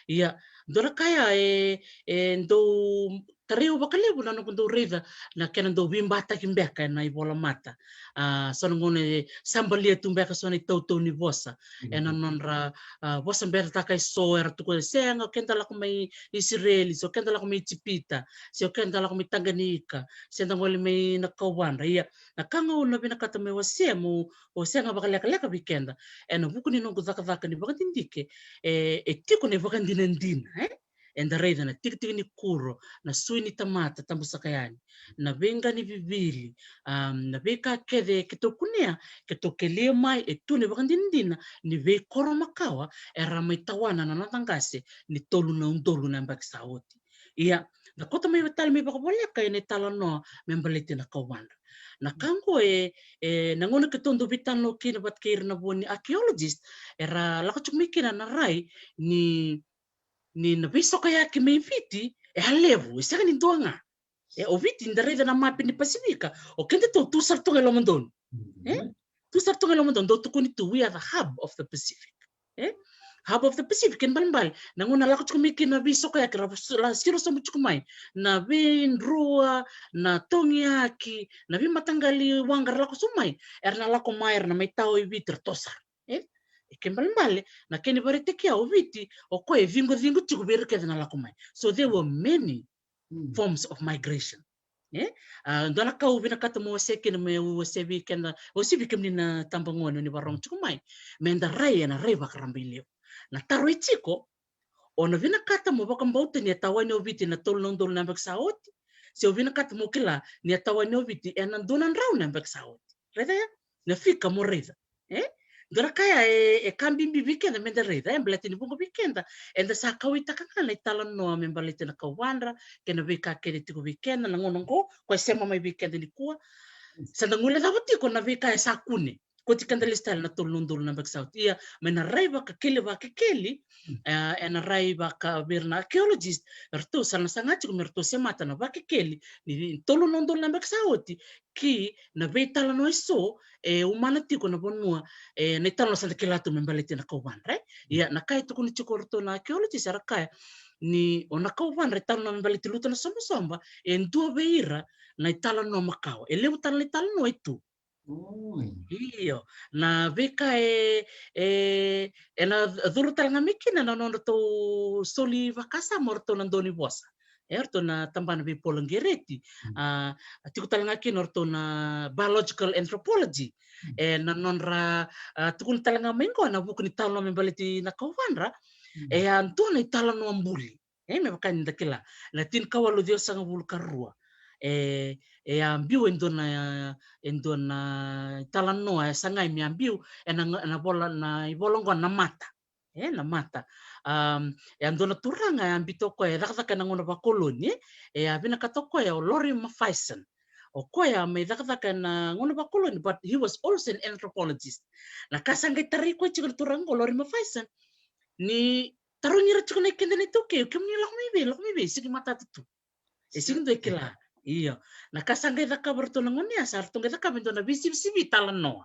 Ia, dua na ka ya e, e dau tarai au vakalevu na noqu dau raica na kena dau veibataki beka ena ivolamata. A, so na gauna e sa balia tu beka so na itautau ni vosa ena nodra, a, vosa beretaka e so, era tukuna, sega, o keda lako mai Isireli, se o keda lako mai Ijipita, se o keda lako mai Taqaniika, se da gole mai na kauvadra. Ia, na ka ga au na vinakata meu wasea, meu wasea ga vakalekaleka vei keda ena vuku ni noqu cakacaka ni vakadidike, e, e tiko na ivakadinadina, e? eda raica na tikitiki ni kuro, na sui ni tamata tabu saka yani, na veiqa ni vivili, um, na veika kece keitou kunea, keitou kelia mai e tu na ivakadinadina ni veikoro makawa era mai tawana na noda qase ni tolu na udolu na yabaki sa oti. Ia, da kauta mai tale me vakavoleka ena italanoa me baleti na kauvadra. Na ka oqo e, e, na gauna keitou dau veitalanoa kina vata kei ira na vo ni archaeologist, era lako tiko mai kina na rai ni, ni na veisokoyaki mai Viti e a levu, e sega ni dua ga. E, o Viti, da raica na mapi ni Pasifika, o kedatou tu sara tu ga e lomadonu. E? Tu sara tu ga e lomadonu, dau tukuni tu, we are the hub of the Pacific. E? Hub of the Pacific, kena ibalebale, na gauna lako tiko mai kina na veisokoyaki, ra, ra siro sobu tiko mai na veidrua, na togiyaki, na veimataqali waqa ra lako sobu mai, era na lako mai, era na mai tao i Viti, ra toso sara. E? E kena ibalebale, na kena ivakaraitaki ya, o Viti, o koya e ciqociqo tiko vei ira kece na lako mai. So there were many forms of migration. E? A, dua na ka au vinakata meu wasea kina, meu wasea vei keda, wasea vei kemuni na tabagone oni vakarorogo tiko mai, meda rai ena rai vakarabailevu. Na taro e tiko, o na vinakata mo vakabauta ni a tawani o Viti na tolu na udolu na yabaki sa oti, se o vinakata mo kila ni a tawani o Viti ena dua na drau na yabaki sa oti. Raica ya, na fika mo raica. E? Dua na ka ya e, e ka bibi vei keda meda raica, e baleta ni vuqa vei keda eda sa kauwaitaka ga na italanoa me baleti na kauvadra kei na veika kece tiko vei keda na gauna oqo, koya e sema mai vei keda nikua. Sa da guilecava tiko na veika e sa kune. Kauti keda lesu tale na tolu na udolu na yabaki sa oti. Ia, mai na rai vakakeli, vakakeli, e, ena rai vaka vei ira na archaeologist, eratou sa na saga tiko me ratou semata na vakakeli ni tolu na udolu na yabaki sa oti, ki na veitalanoa eso e umana tiko na vanua, e, na italanoa sa da kila tu me baleti na kauvadra, e? Ia, na ka e tukuni tiko o ratou na archaeologist, era kaya ni o na kauvadra e talanoa me baleti lutu na sobasoba, e dua vei ira na italanoa makawa. E levu tale na italanoa e tu. Io, na veika e, e, ena curu tale ga mai kina na nodratou soli vakasama o ratou na daunivosa. E, o ratou na tabana veipoloqereti. A, tiko tale ga kina o ratou na biological anthropology. E, na nodra, a, tukuna tale ga mai qo ena vuku ni talanoa me baleti na kauvadra. E a dua na italanoa buli. E, me vaka ni da kila, na tinikawalu ciwasagavulu ka rua. E, e a biu e dua na, e dua na italanoa, e sagai me a biu ena, ena vola, na ivola oqo na Mata. E, na Mata. Um, e a dua na turaga e a biuta o koya, e cakacaka ena gauna vakoloni, e a vinakata o koya o Lori Mathieson. O koya mai cakacaka ena gauna vakoloni, but he was also an anthropologist. Na ka sa qai tarai koya tiko na turaga oqo, Lori Mathieson, ni tarogi ira tiko na keda na iTaukei, kemuni lako mai vei, lako mai vei, sega ni matata tu. E sega ni dua e kila. Io. Na ka sa qai cakava ratou na gone ya, sa ratou qai cakava e dua na veisivisivi italanoa.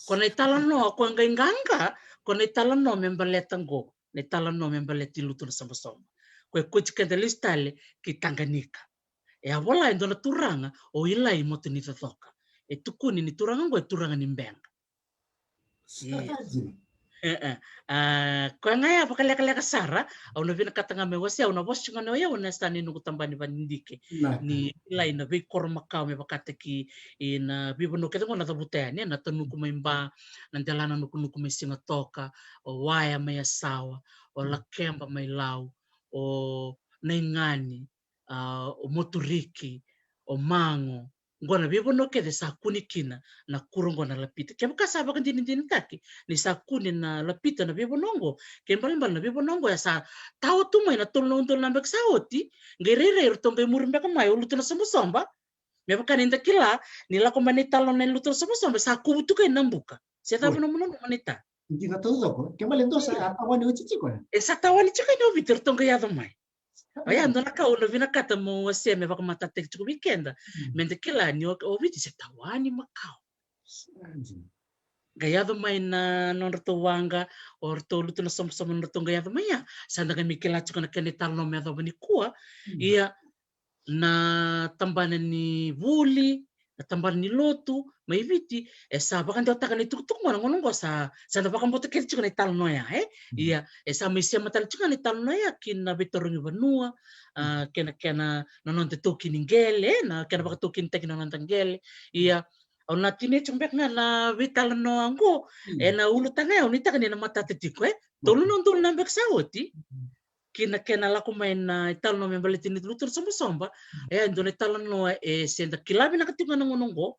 Ko na italanoa, ko qai qaqa, ko na italanoa me baleta qo, na italanoa me baleti lutu na sobasoba. Ko e kauti keda lesu tale ki Taqanika. E a vola e dua na turaga, o Ilai Motonicicoka. E tukuni ni turaga qo e turaga ni Beqa. Io. E, e. A, koya ga ya vakalekaleka sara, au na vinakata ga me wasea, au na vosa tiko ga o yau ena yasana ni noqu tabana ni vakadidike. Ni kilai na veikoro makawa me vakataki na veivanua kece qo na cavuta yani, na Tanuku mai Ba, na Delananukunuku mai Sigatoka, o Waya mai Yasawa, o Lakeba mai Lau, o Naigani, a, o Moturiki, o Mago. Qo na veivanua kece sa kune kina na kuro qo na lapita. Kevaka sa vakadinadinataki ni sa kune na lapita na veivanua qo, kena ibalebale na veivanua qo ya sa tawa tu mai na tolu na udolu na yabaki sa oti, qai rairai ratou qai muri beka mai o lutu na sobasoba. Me vaka ni da kila, ni lako mai na italanoa ni lutu na sobasoba, sa kuvu tu kei na buka. Se cava na nomu nanuma, Naita? Dina taucoko, kena ibalebale dua sa tawani oti tiko, e? E sa tawani tiko yani o Viti, ratou qai yaco mai. Oya, dua na ka au na vinakata meu wasea me vakamatatataki tiko vei keda. Meda kila ni o, o Viti se tawani makawa. Qai yaco mai na nodratou waqa, o ratou lutu na sobasoba, nodratou qai yaco mai ya. Sa da qai mai kila tiko na kena italanoa me yacova nikua. Ia, na tabana ni vuli, na tabana ni lotu mai Viti, e sa vakadewataka na itukutuku qo, na gauna qo sa, sa da vakabauta kece tiko na italanoa ya, e? Ia, e sa mai sema tale tiko na italanoa ya ki na veitarogi vanua, a, kei na, kei na, na noda taukei ni qele, e, na kena vakataukeitaki na noda qele. Ia, au na tinia tiko beka ga na veitalanoa qo, ena ulutaga ya, au nuitaka ni na matata tiko, e? tolu na udolu na yabaki sa oti, ki na kena lako mai na italanoa me baleti ni lutu na sobasoba. E a dua na italanoa e se da kila vinaka tiko ga na gauna oqo.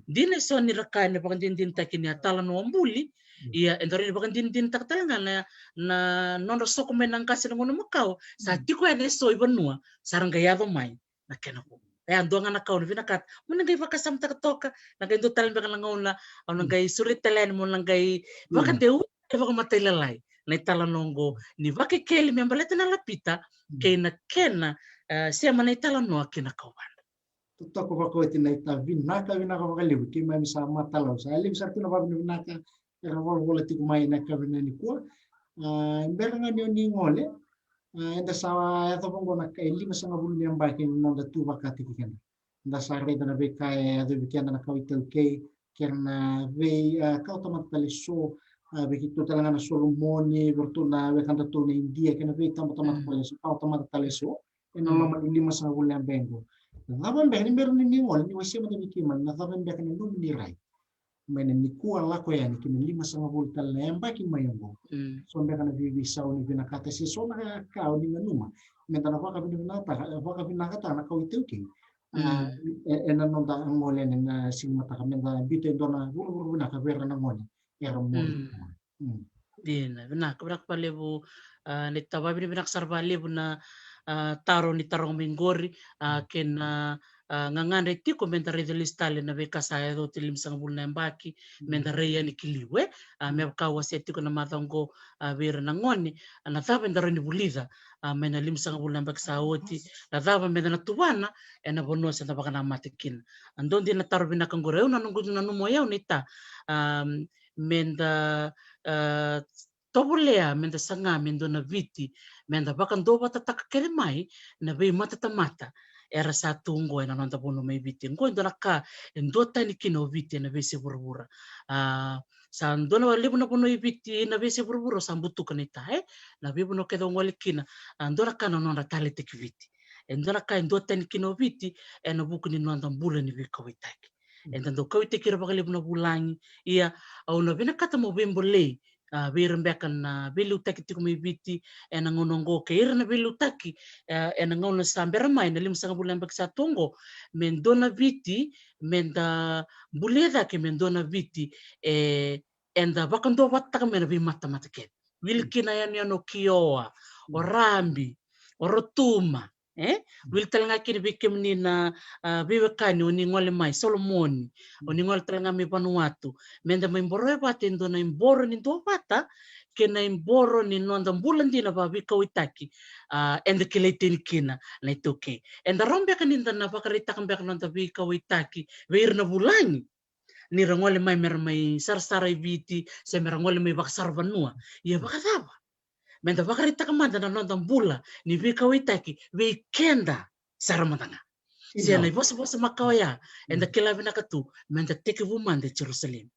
Dina eso ni ra kaya na vakadinadinataki ni a talanoa buli. Ia e dau rawa ni vakadinadinataka tale ga na, na nodra soko mai na qase na gauna makawa. Sa tiko yani eso i vanua sa ra qai yaco mai na kena vo. E a dua ga na ka au na vinakata mo na qai vakasamataka toka, na qai dua tale beka na gauna au na qai sureti tale yani mo na qai vakadeu e vakamatailalai na italanoa oqo ni Vakekeli me baleta na lapita kei na kena, e, sema na italanoa ki na kauvadra. Totoka vakaoti na ita, vinaka, vinaka vakalevu. Keimami sa matalau, sa levu sara tu na vakavinavinaka era volavola tiko mai na yakavi nikua. A, bera ga ni o ni gole, a, eda sa yacova oqo na ka e limasagavulu na yabaki ni noda tu vakataki keda. Da sa raica na veika e yacovi keda na kawa iTaukei, kei na vei, a, kawa tamata tale so, a, vei keitou tale ga na Solomoni, vei ratou na wekadratou na Idia, kei na veitabatamata tale so, kawa tamata tale so ena loma ni limasagavulu na yabaki oqo. Na cava beka, ni bera ni ni gole, ni wasea mada vei keimami na cava beka na nomuni rai mai na nikua lako yani ki na limasagavulu tale na yabaki mai oqo. So beka na veiveisau ni vinakata se so na ka o ni nanuma me da na vakavinavinakataka, vakavinakataka na kawa iTaukei. A, e, ena noda gole yani na siga mataka, me da biuta e dua na vuravura vinaka vei ira na gone era muri. Dina, vinaka, vinaka vakalevu. A, ni tau vakavinavinaka sara vakalevu na, a, taro ni taroga mai qori, a, kei na, a, gagadre tiko me da raica lesu tale na veika sa yaco oti limasagavulu na yabaki, me da rai yani ki liu, e. A, me vaka au wasea tiko na macawa oqo, a, vei ira na gone, a, na cava eda rawa ni vulica, a, mai na limasagavulu na yabaki sa oti, na cava me da na tuvana ena vanua se da vakanamata kina. A, dua dina na taro vinaka qori, au na noqu nanuma o yau na ita, a, me da, a, tovolea me da saga me dua na Viti me da vakaduavatataka kece mai na veimatatamata era sa tu oqo ena noda vanua mai Viti. Oqo e dua na ka e duatani kina o Viti ena veiyasai vuravura. A, sa dua na levu na vanua i Viti na veiyasai vuravura sa butuka na ita, e, na veivanua kece o gole kina. A, dua na ka na nodra taleitaki Viti. E dua na ka e duatani kina o Viti ena vuku ni noda bula ni veikauwaitaki. Eda dau kauwaitaki ira vakalevu na vulagi. Ia, au na vinakata mo veibolei, a, vei ira beka na veiliutaki tiko mai Viti ena gauna oqo kei ira na veiliutaki, e, ena gauna sa bera mai na limasagavulu na yabaki sa tu oqo, me dua na Viti me da bulia cake, me dua na Viti, e, eda vakaduavatataka mai na veimatamata kece. Wili kina yanuyanu o Kioa, o Rabi, o Rotuma, e? Wili tale ga kina vei kemuni na, a, veiwekani o ni gole mai, Solomoni, o ni gole tale ga mai Vanuatu, me da mai boroya vata e dua na iboro ni duavata kei na iboro ni noda bula dina vakaveikauwaitaki, a, eda kilai tani kina na iTaukei. Eda rawa beka ni da na vakaraitaka beka na noda veikauwaitaki vei ira na vulagi ni ra gole mai me ra mai sarasara i Viti se me ra gole mai vakasara vanua. Ia vakacava me da vakaraitaka mada na noda bula ni veikauwaitaki vei keda sara mada ga? Se na ivosavosa makawa ya eda kila vinaka tu me da tekivu mada e Jerusalemi.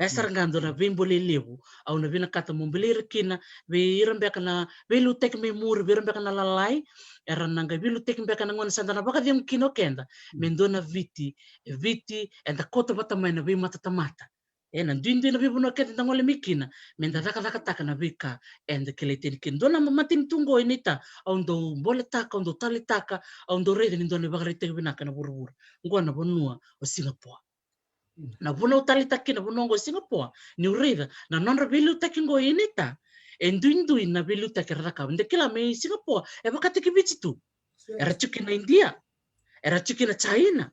E sara ga dua na veibolei levu au na vinakata mo bolei ira kina, vei ira beka na veiliutaki mai muri, vei ira beka na lalai era na qai veiliutaki beka na gauna sa da na vakacegu kina o keda, me dua na Viti, e Viti eda kauta vata mai na veimatatamata. E, na duidui na veivanua keda da gole mai kina, me da cakacakataka na veika eda kilai tani kina. Dua na ma-, matanitu oqo i Naita, au dau boletaka, au dau taleitaka, au dau raica ni dua na ivakaraitaki vinaka ena vuravura. Oqo na vanua o Singapore. Na vanua au taleitaka kina na vanua oqo o Singapore, niu raica na nodra veiliutaki oqo i Naita, e duidui na veiliutaki era cakava. Da kila mai Singapore e vakataki Viti tu. Era tiko kina India, era tiko kina China,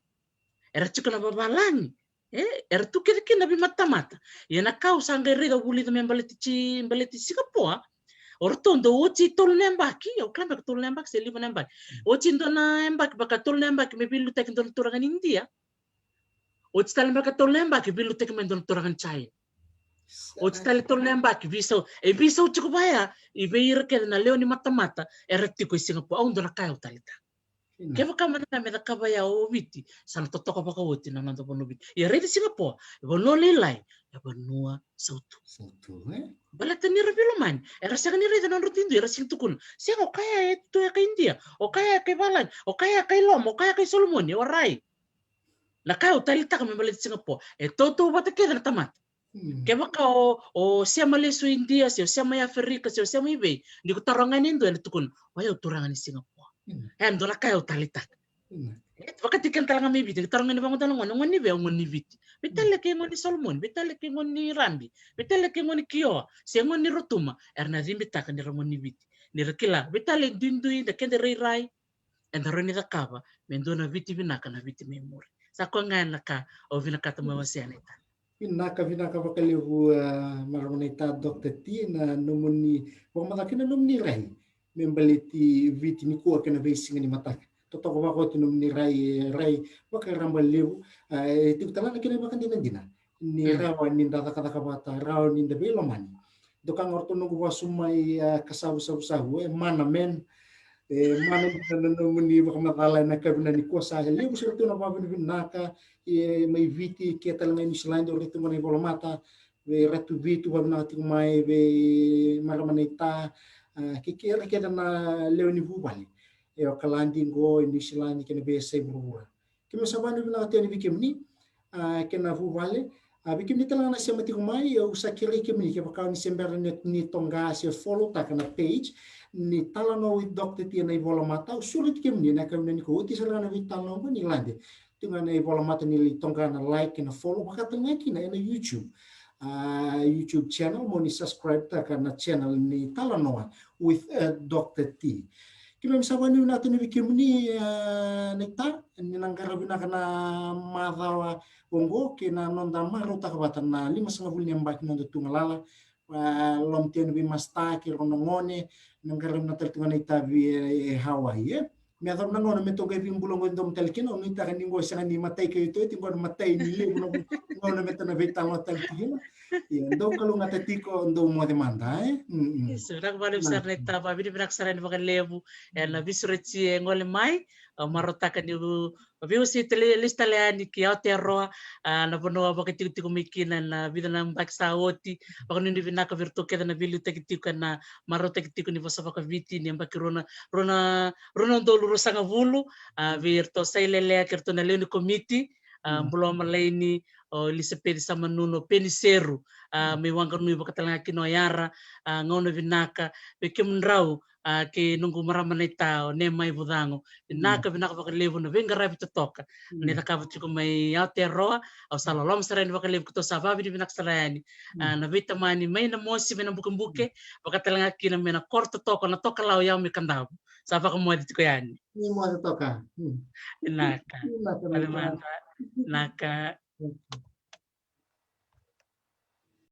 era tiko na vavalagi. E, era tu kece kina na veimatamata. Ia na ka au sa qai raica, au vulica me baleti, baleti Singapore, o ratou dau oti tolu na yabaki, au kila beka tolu na yabaki se lima na yabaki. Oti dua na yabaki, beka tolu na yabaki me veiliutaki dua na turaga ni India. Oti tale beka tolu na yabaki veiliutaki mai dua na turaga ni China. Oti tale tolu na yabaki veisau, e veisau tiko vaya i vei ira kece na lewe ni matamata era tiko i Singapore. Au dua na ka au taleitaka. Kevaka mada ga me cakava ya o Viti, sa na totoka vakaoti na noda vanua Viti. Ia raica Singapore, e vanua lailai, e vanua sautu. Baleta ni ra veilomani, era sega ni raica na nodra duidui, era sega ni tukuna. Sega, o kaya e tu e kai India, o kaya e kai valagi, o kaya e kai Loma, o kaya e kai Solomoni, o rai. Na ka au taleitaka me baleti Singapore, e tautauvata kece na tamata. Kevaka o, o sema lesu i Idia, se o sema i Aferika, se o sema i vei, ni ko taroga ni dua, ena tukuna, o yau turaga ni Singapore. E dua na ka au taleitaka. E, vakataki keda tale ga mai Viti, ni taroga ni vakaoqo na gone, gone ni vei? Au gone ni Viti. Veitalia ke gone ni Solomoni, veitalia ke gone ni Rabi, veitalia ke gone ni Kioa, se gone ni Rotuma, era na cibitaka ni ra gone ni Viti. Ni ra kila, veitalia e duidui, da keda rairai, eda rawa ni cakava me dua na Viti vinaka, na Viti mai muri. Sa koya ga na ka au vinakata me wasea, Naita. Vinaka, vinaka vakalevu, a, marama Naita, Doctor T, na nomuni vakamacala kei na nomuni rai me baleti Viti nikua kei na veisiga ni mataka. Totoka vakaoti nomuni rai, e, rai vakaraba levu, a, e tiko tale ga na kena ivakadinadina ni rawa ni da cakacaka vata, rawa ni da veilomani. Doka ga o ratou noqu vasu mai, a, Kasavusavusavu, e mana, man. E mana dina na nomuni vakamacala ena yakavi nikua. Sa levu sara tu na vakavinavinaka, e, mai Viti, ke tale ga i Niusiladi, o ratou qo na ivolamata, vei Ratu Vitu, vavinaka tiko mai, vei marama Naita, a, kei keda kece na lewe ni vuvale e Okaladi qo, i Niusiladi kei na veiyasai vuravura. Keimami sa vakavinavinaka tiko yani vei kemuni, a, kei na vuvale. A, vei kemuni tale ga na sema tiko mai, au sa kerei kemuni, kevaka o ni se bera ni, ni toqa se followtaka na page ni Talanoa with Doctor T ena ivolamata, au sureti kemuni ena yakavi nikua, oti sara ga na veitalanoa qo, ni lade tu ga na ivolamata, ni lai toqa na like kei na follow, vaka tale ga kina ena YouTube, a, YouTube channel, mo ni subscribe-taka na channel ni Talanoa with, e, Doctor T. Keimami sa vakavinavinaka tiko yani vei kemuni, e, Naita, ni na qaravi vinaka na macawa oqo kei na noda marautaka vata na limasagavulu ni yabaki ni noda tu galala. A, loma tiko yani vei Masta kei rau na gone, na qaravi vinaka tale tu ga na itavi e, e Hawaii, e. Me yacova na gauna me tou qai veibula qo e domo tale kina, au nuitaka ni qo sega ni matai ka iotioti, qo na matai ni levu na gauna me tou na veitalanoa tale tu kina. Ia, dou kalougata tiko, dou moce mada, e? Mm, mm. Isa, vinaka vakalevu sara Naita, vakavinavinaka sara yani vakalevu ena veisureti e gole mai. Au marautaka niu veiwasei tale, lesu tale yani ki Aotearoa, a, na vanua au vakaitikotiko mai kina ena vica na yabaki sa oti. Vakanuinui vinaka vei iratou kece na veiliutaki tiko ena marautaki tiko ni vosa vakaViti ni yabaki rua na, rua na, rua na udolu ruasagavulu, a, vei iratou Sailele kei iratou na lewe ni komiti, a, Bulomalaini, o Elisapeci Samanunu, o Peni Seru, a, mai Waqanui, vaka tale ga kina o Yara, a, gauna vinaka vei kemudrau, a, kei noqu marama Naita, o Nemai Vucago. Vinaka, vinaka vakalevu na veiqaravi totoka ni cakava tiko mai Aotearoa. Au sa loloma sara yani vakalevu, keitou sa vakavinavinaka sara yani, a, na veitamani mai Namosi, mai Nabukebuke, vaka tale ga kina mai na koro totoka na Tokalau, o yau mai Kadavu. Sa vakamoce tiko yani. Ni moce toka. Vinaka. Vinaka, vinaka. Naka.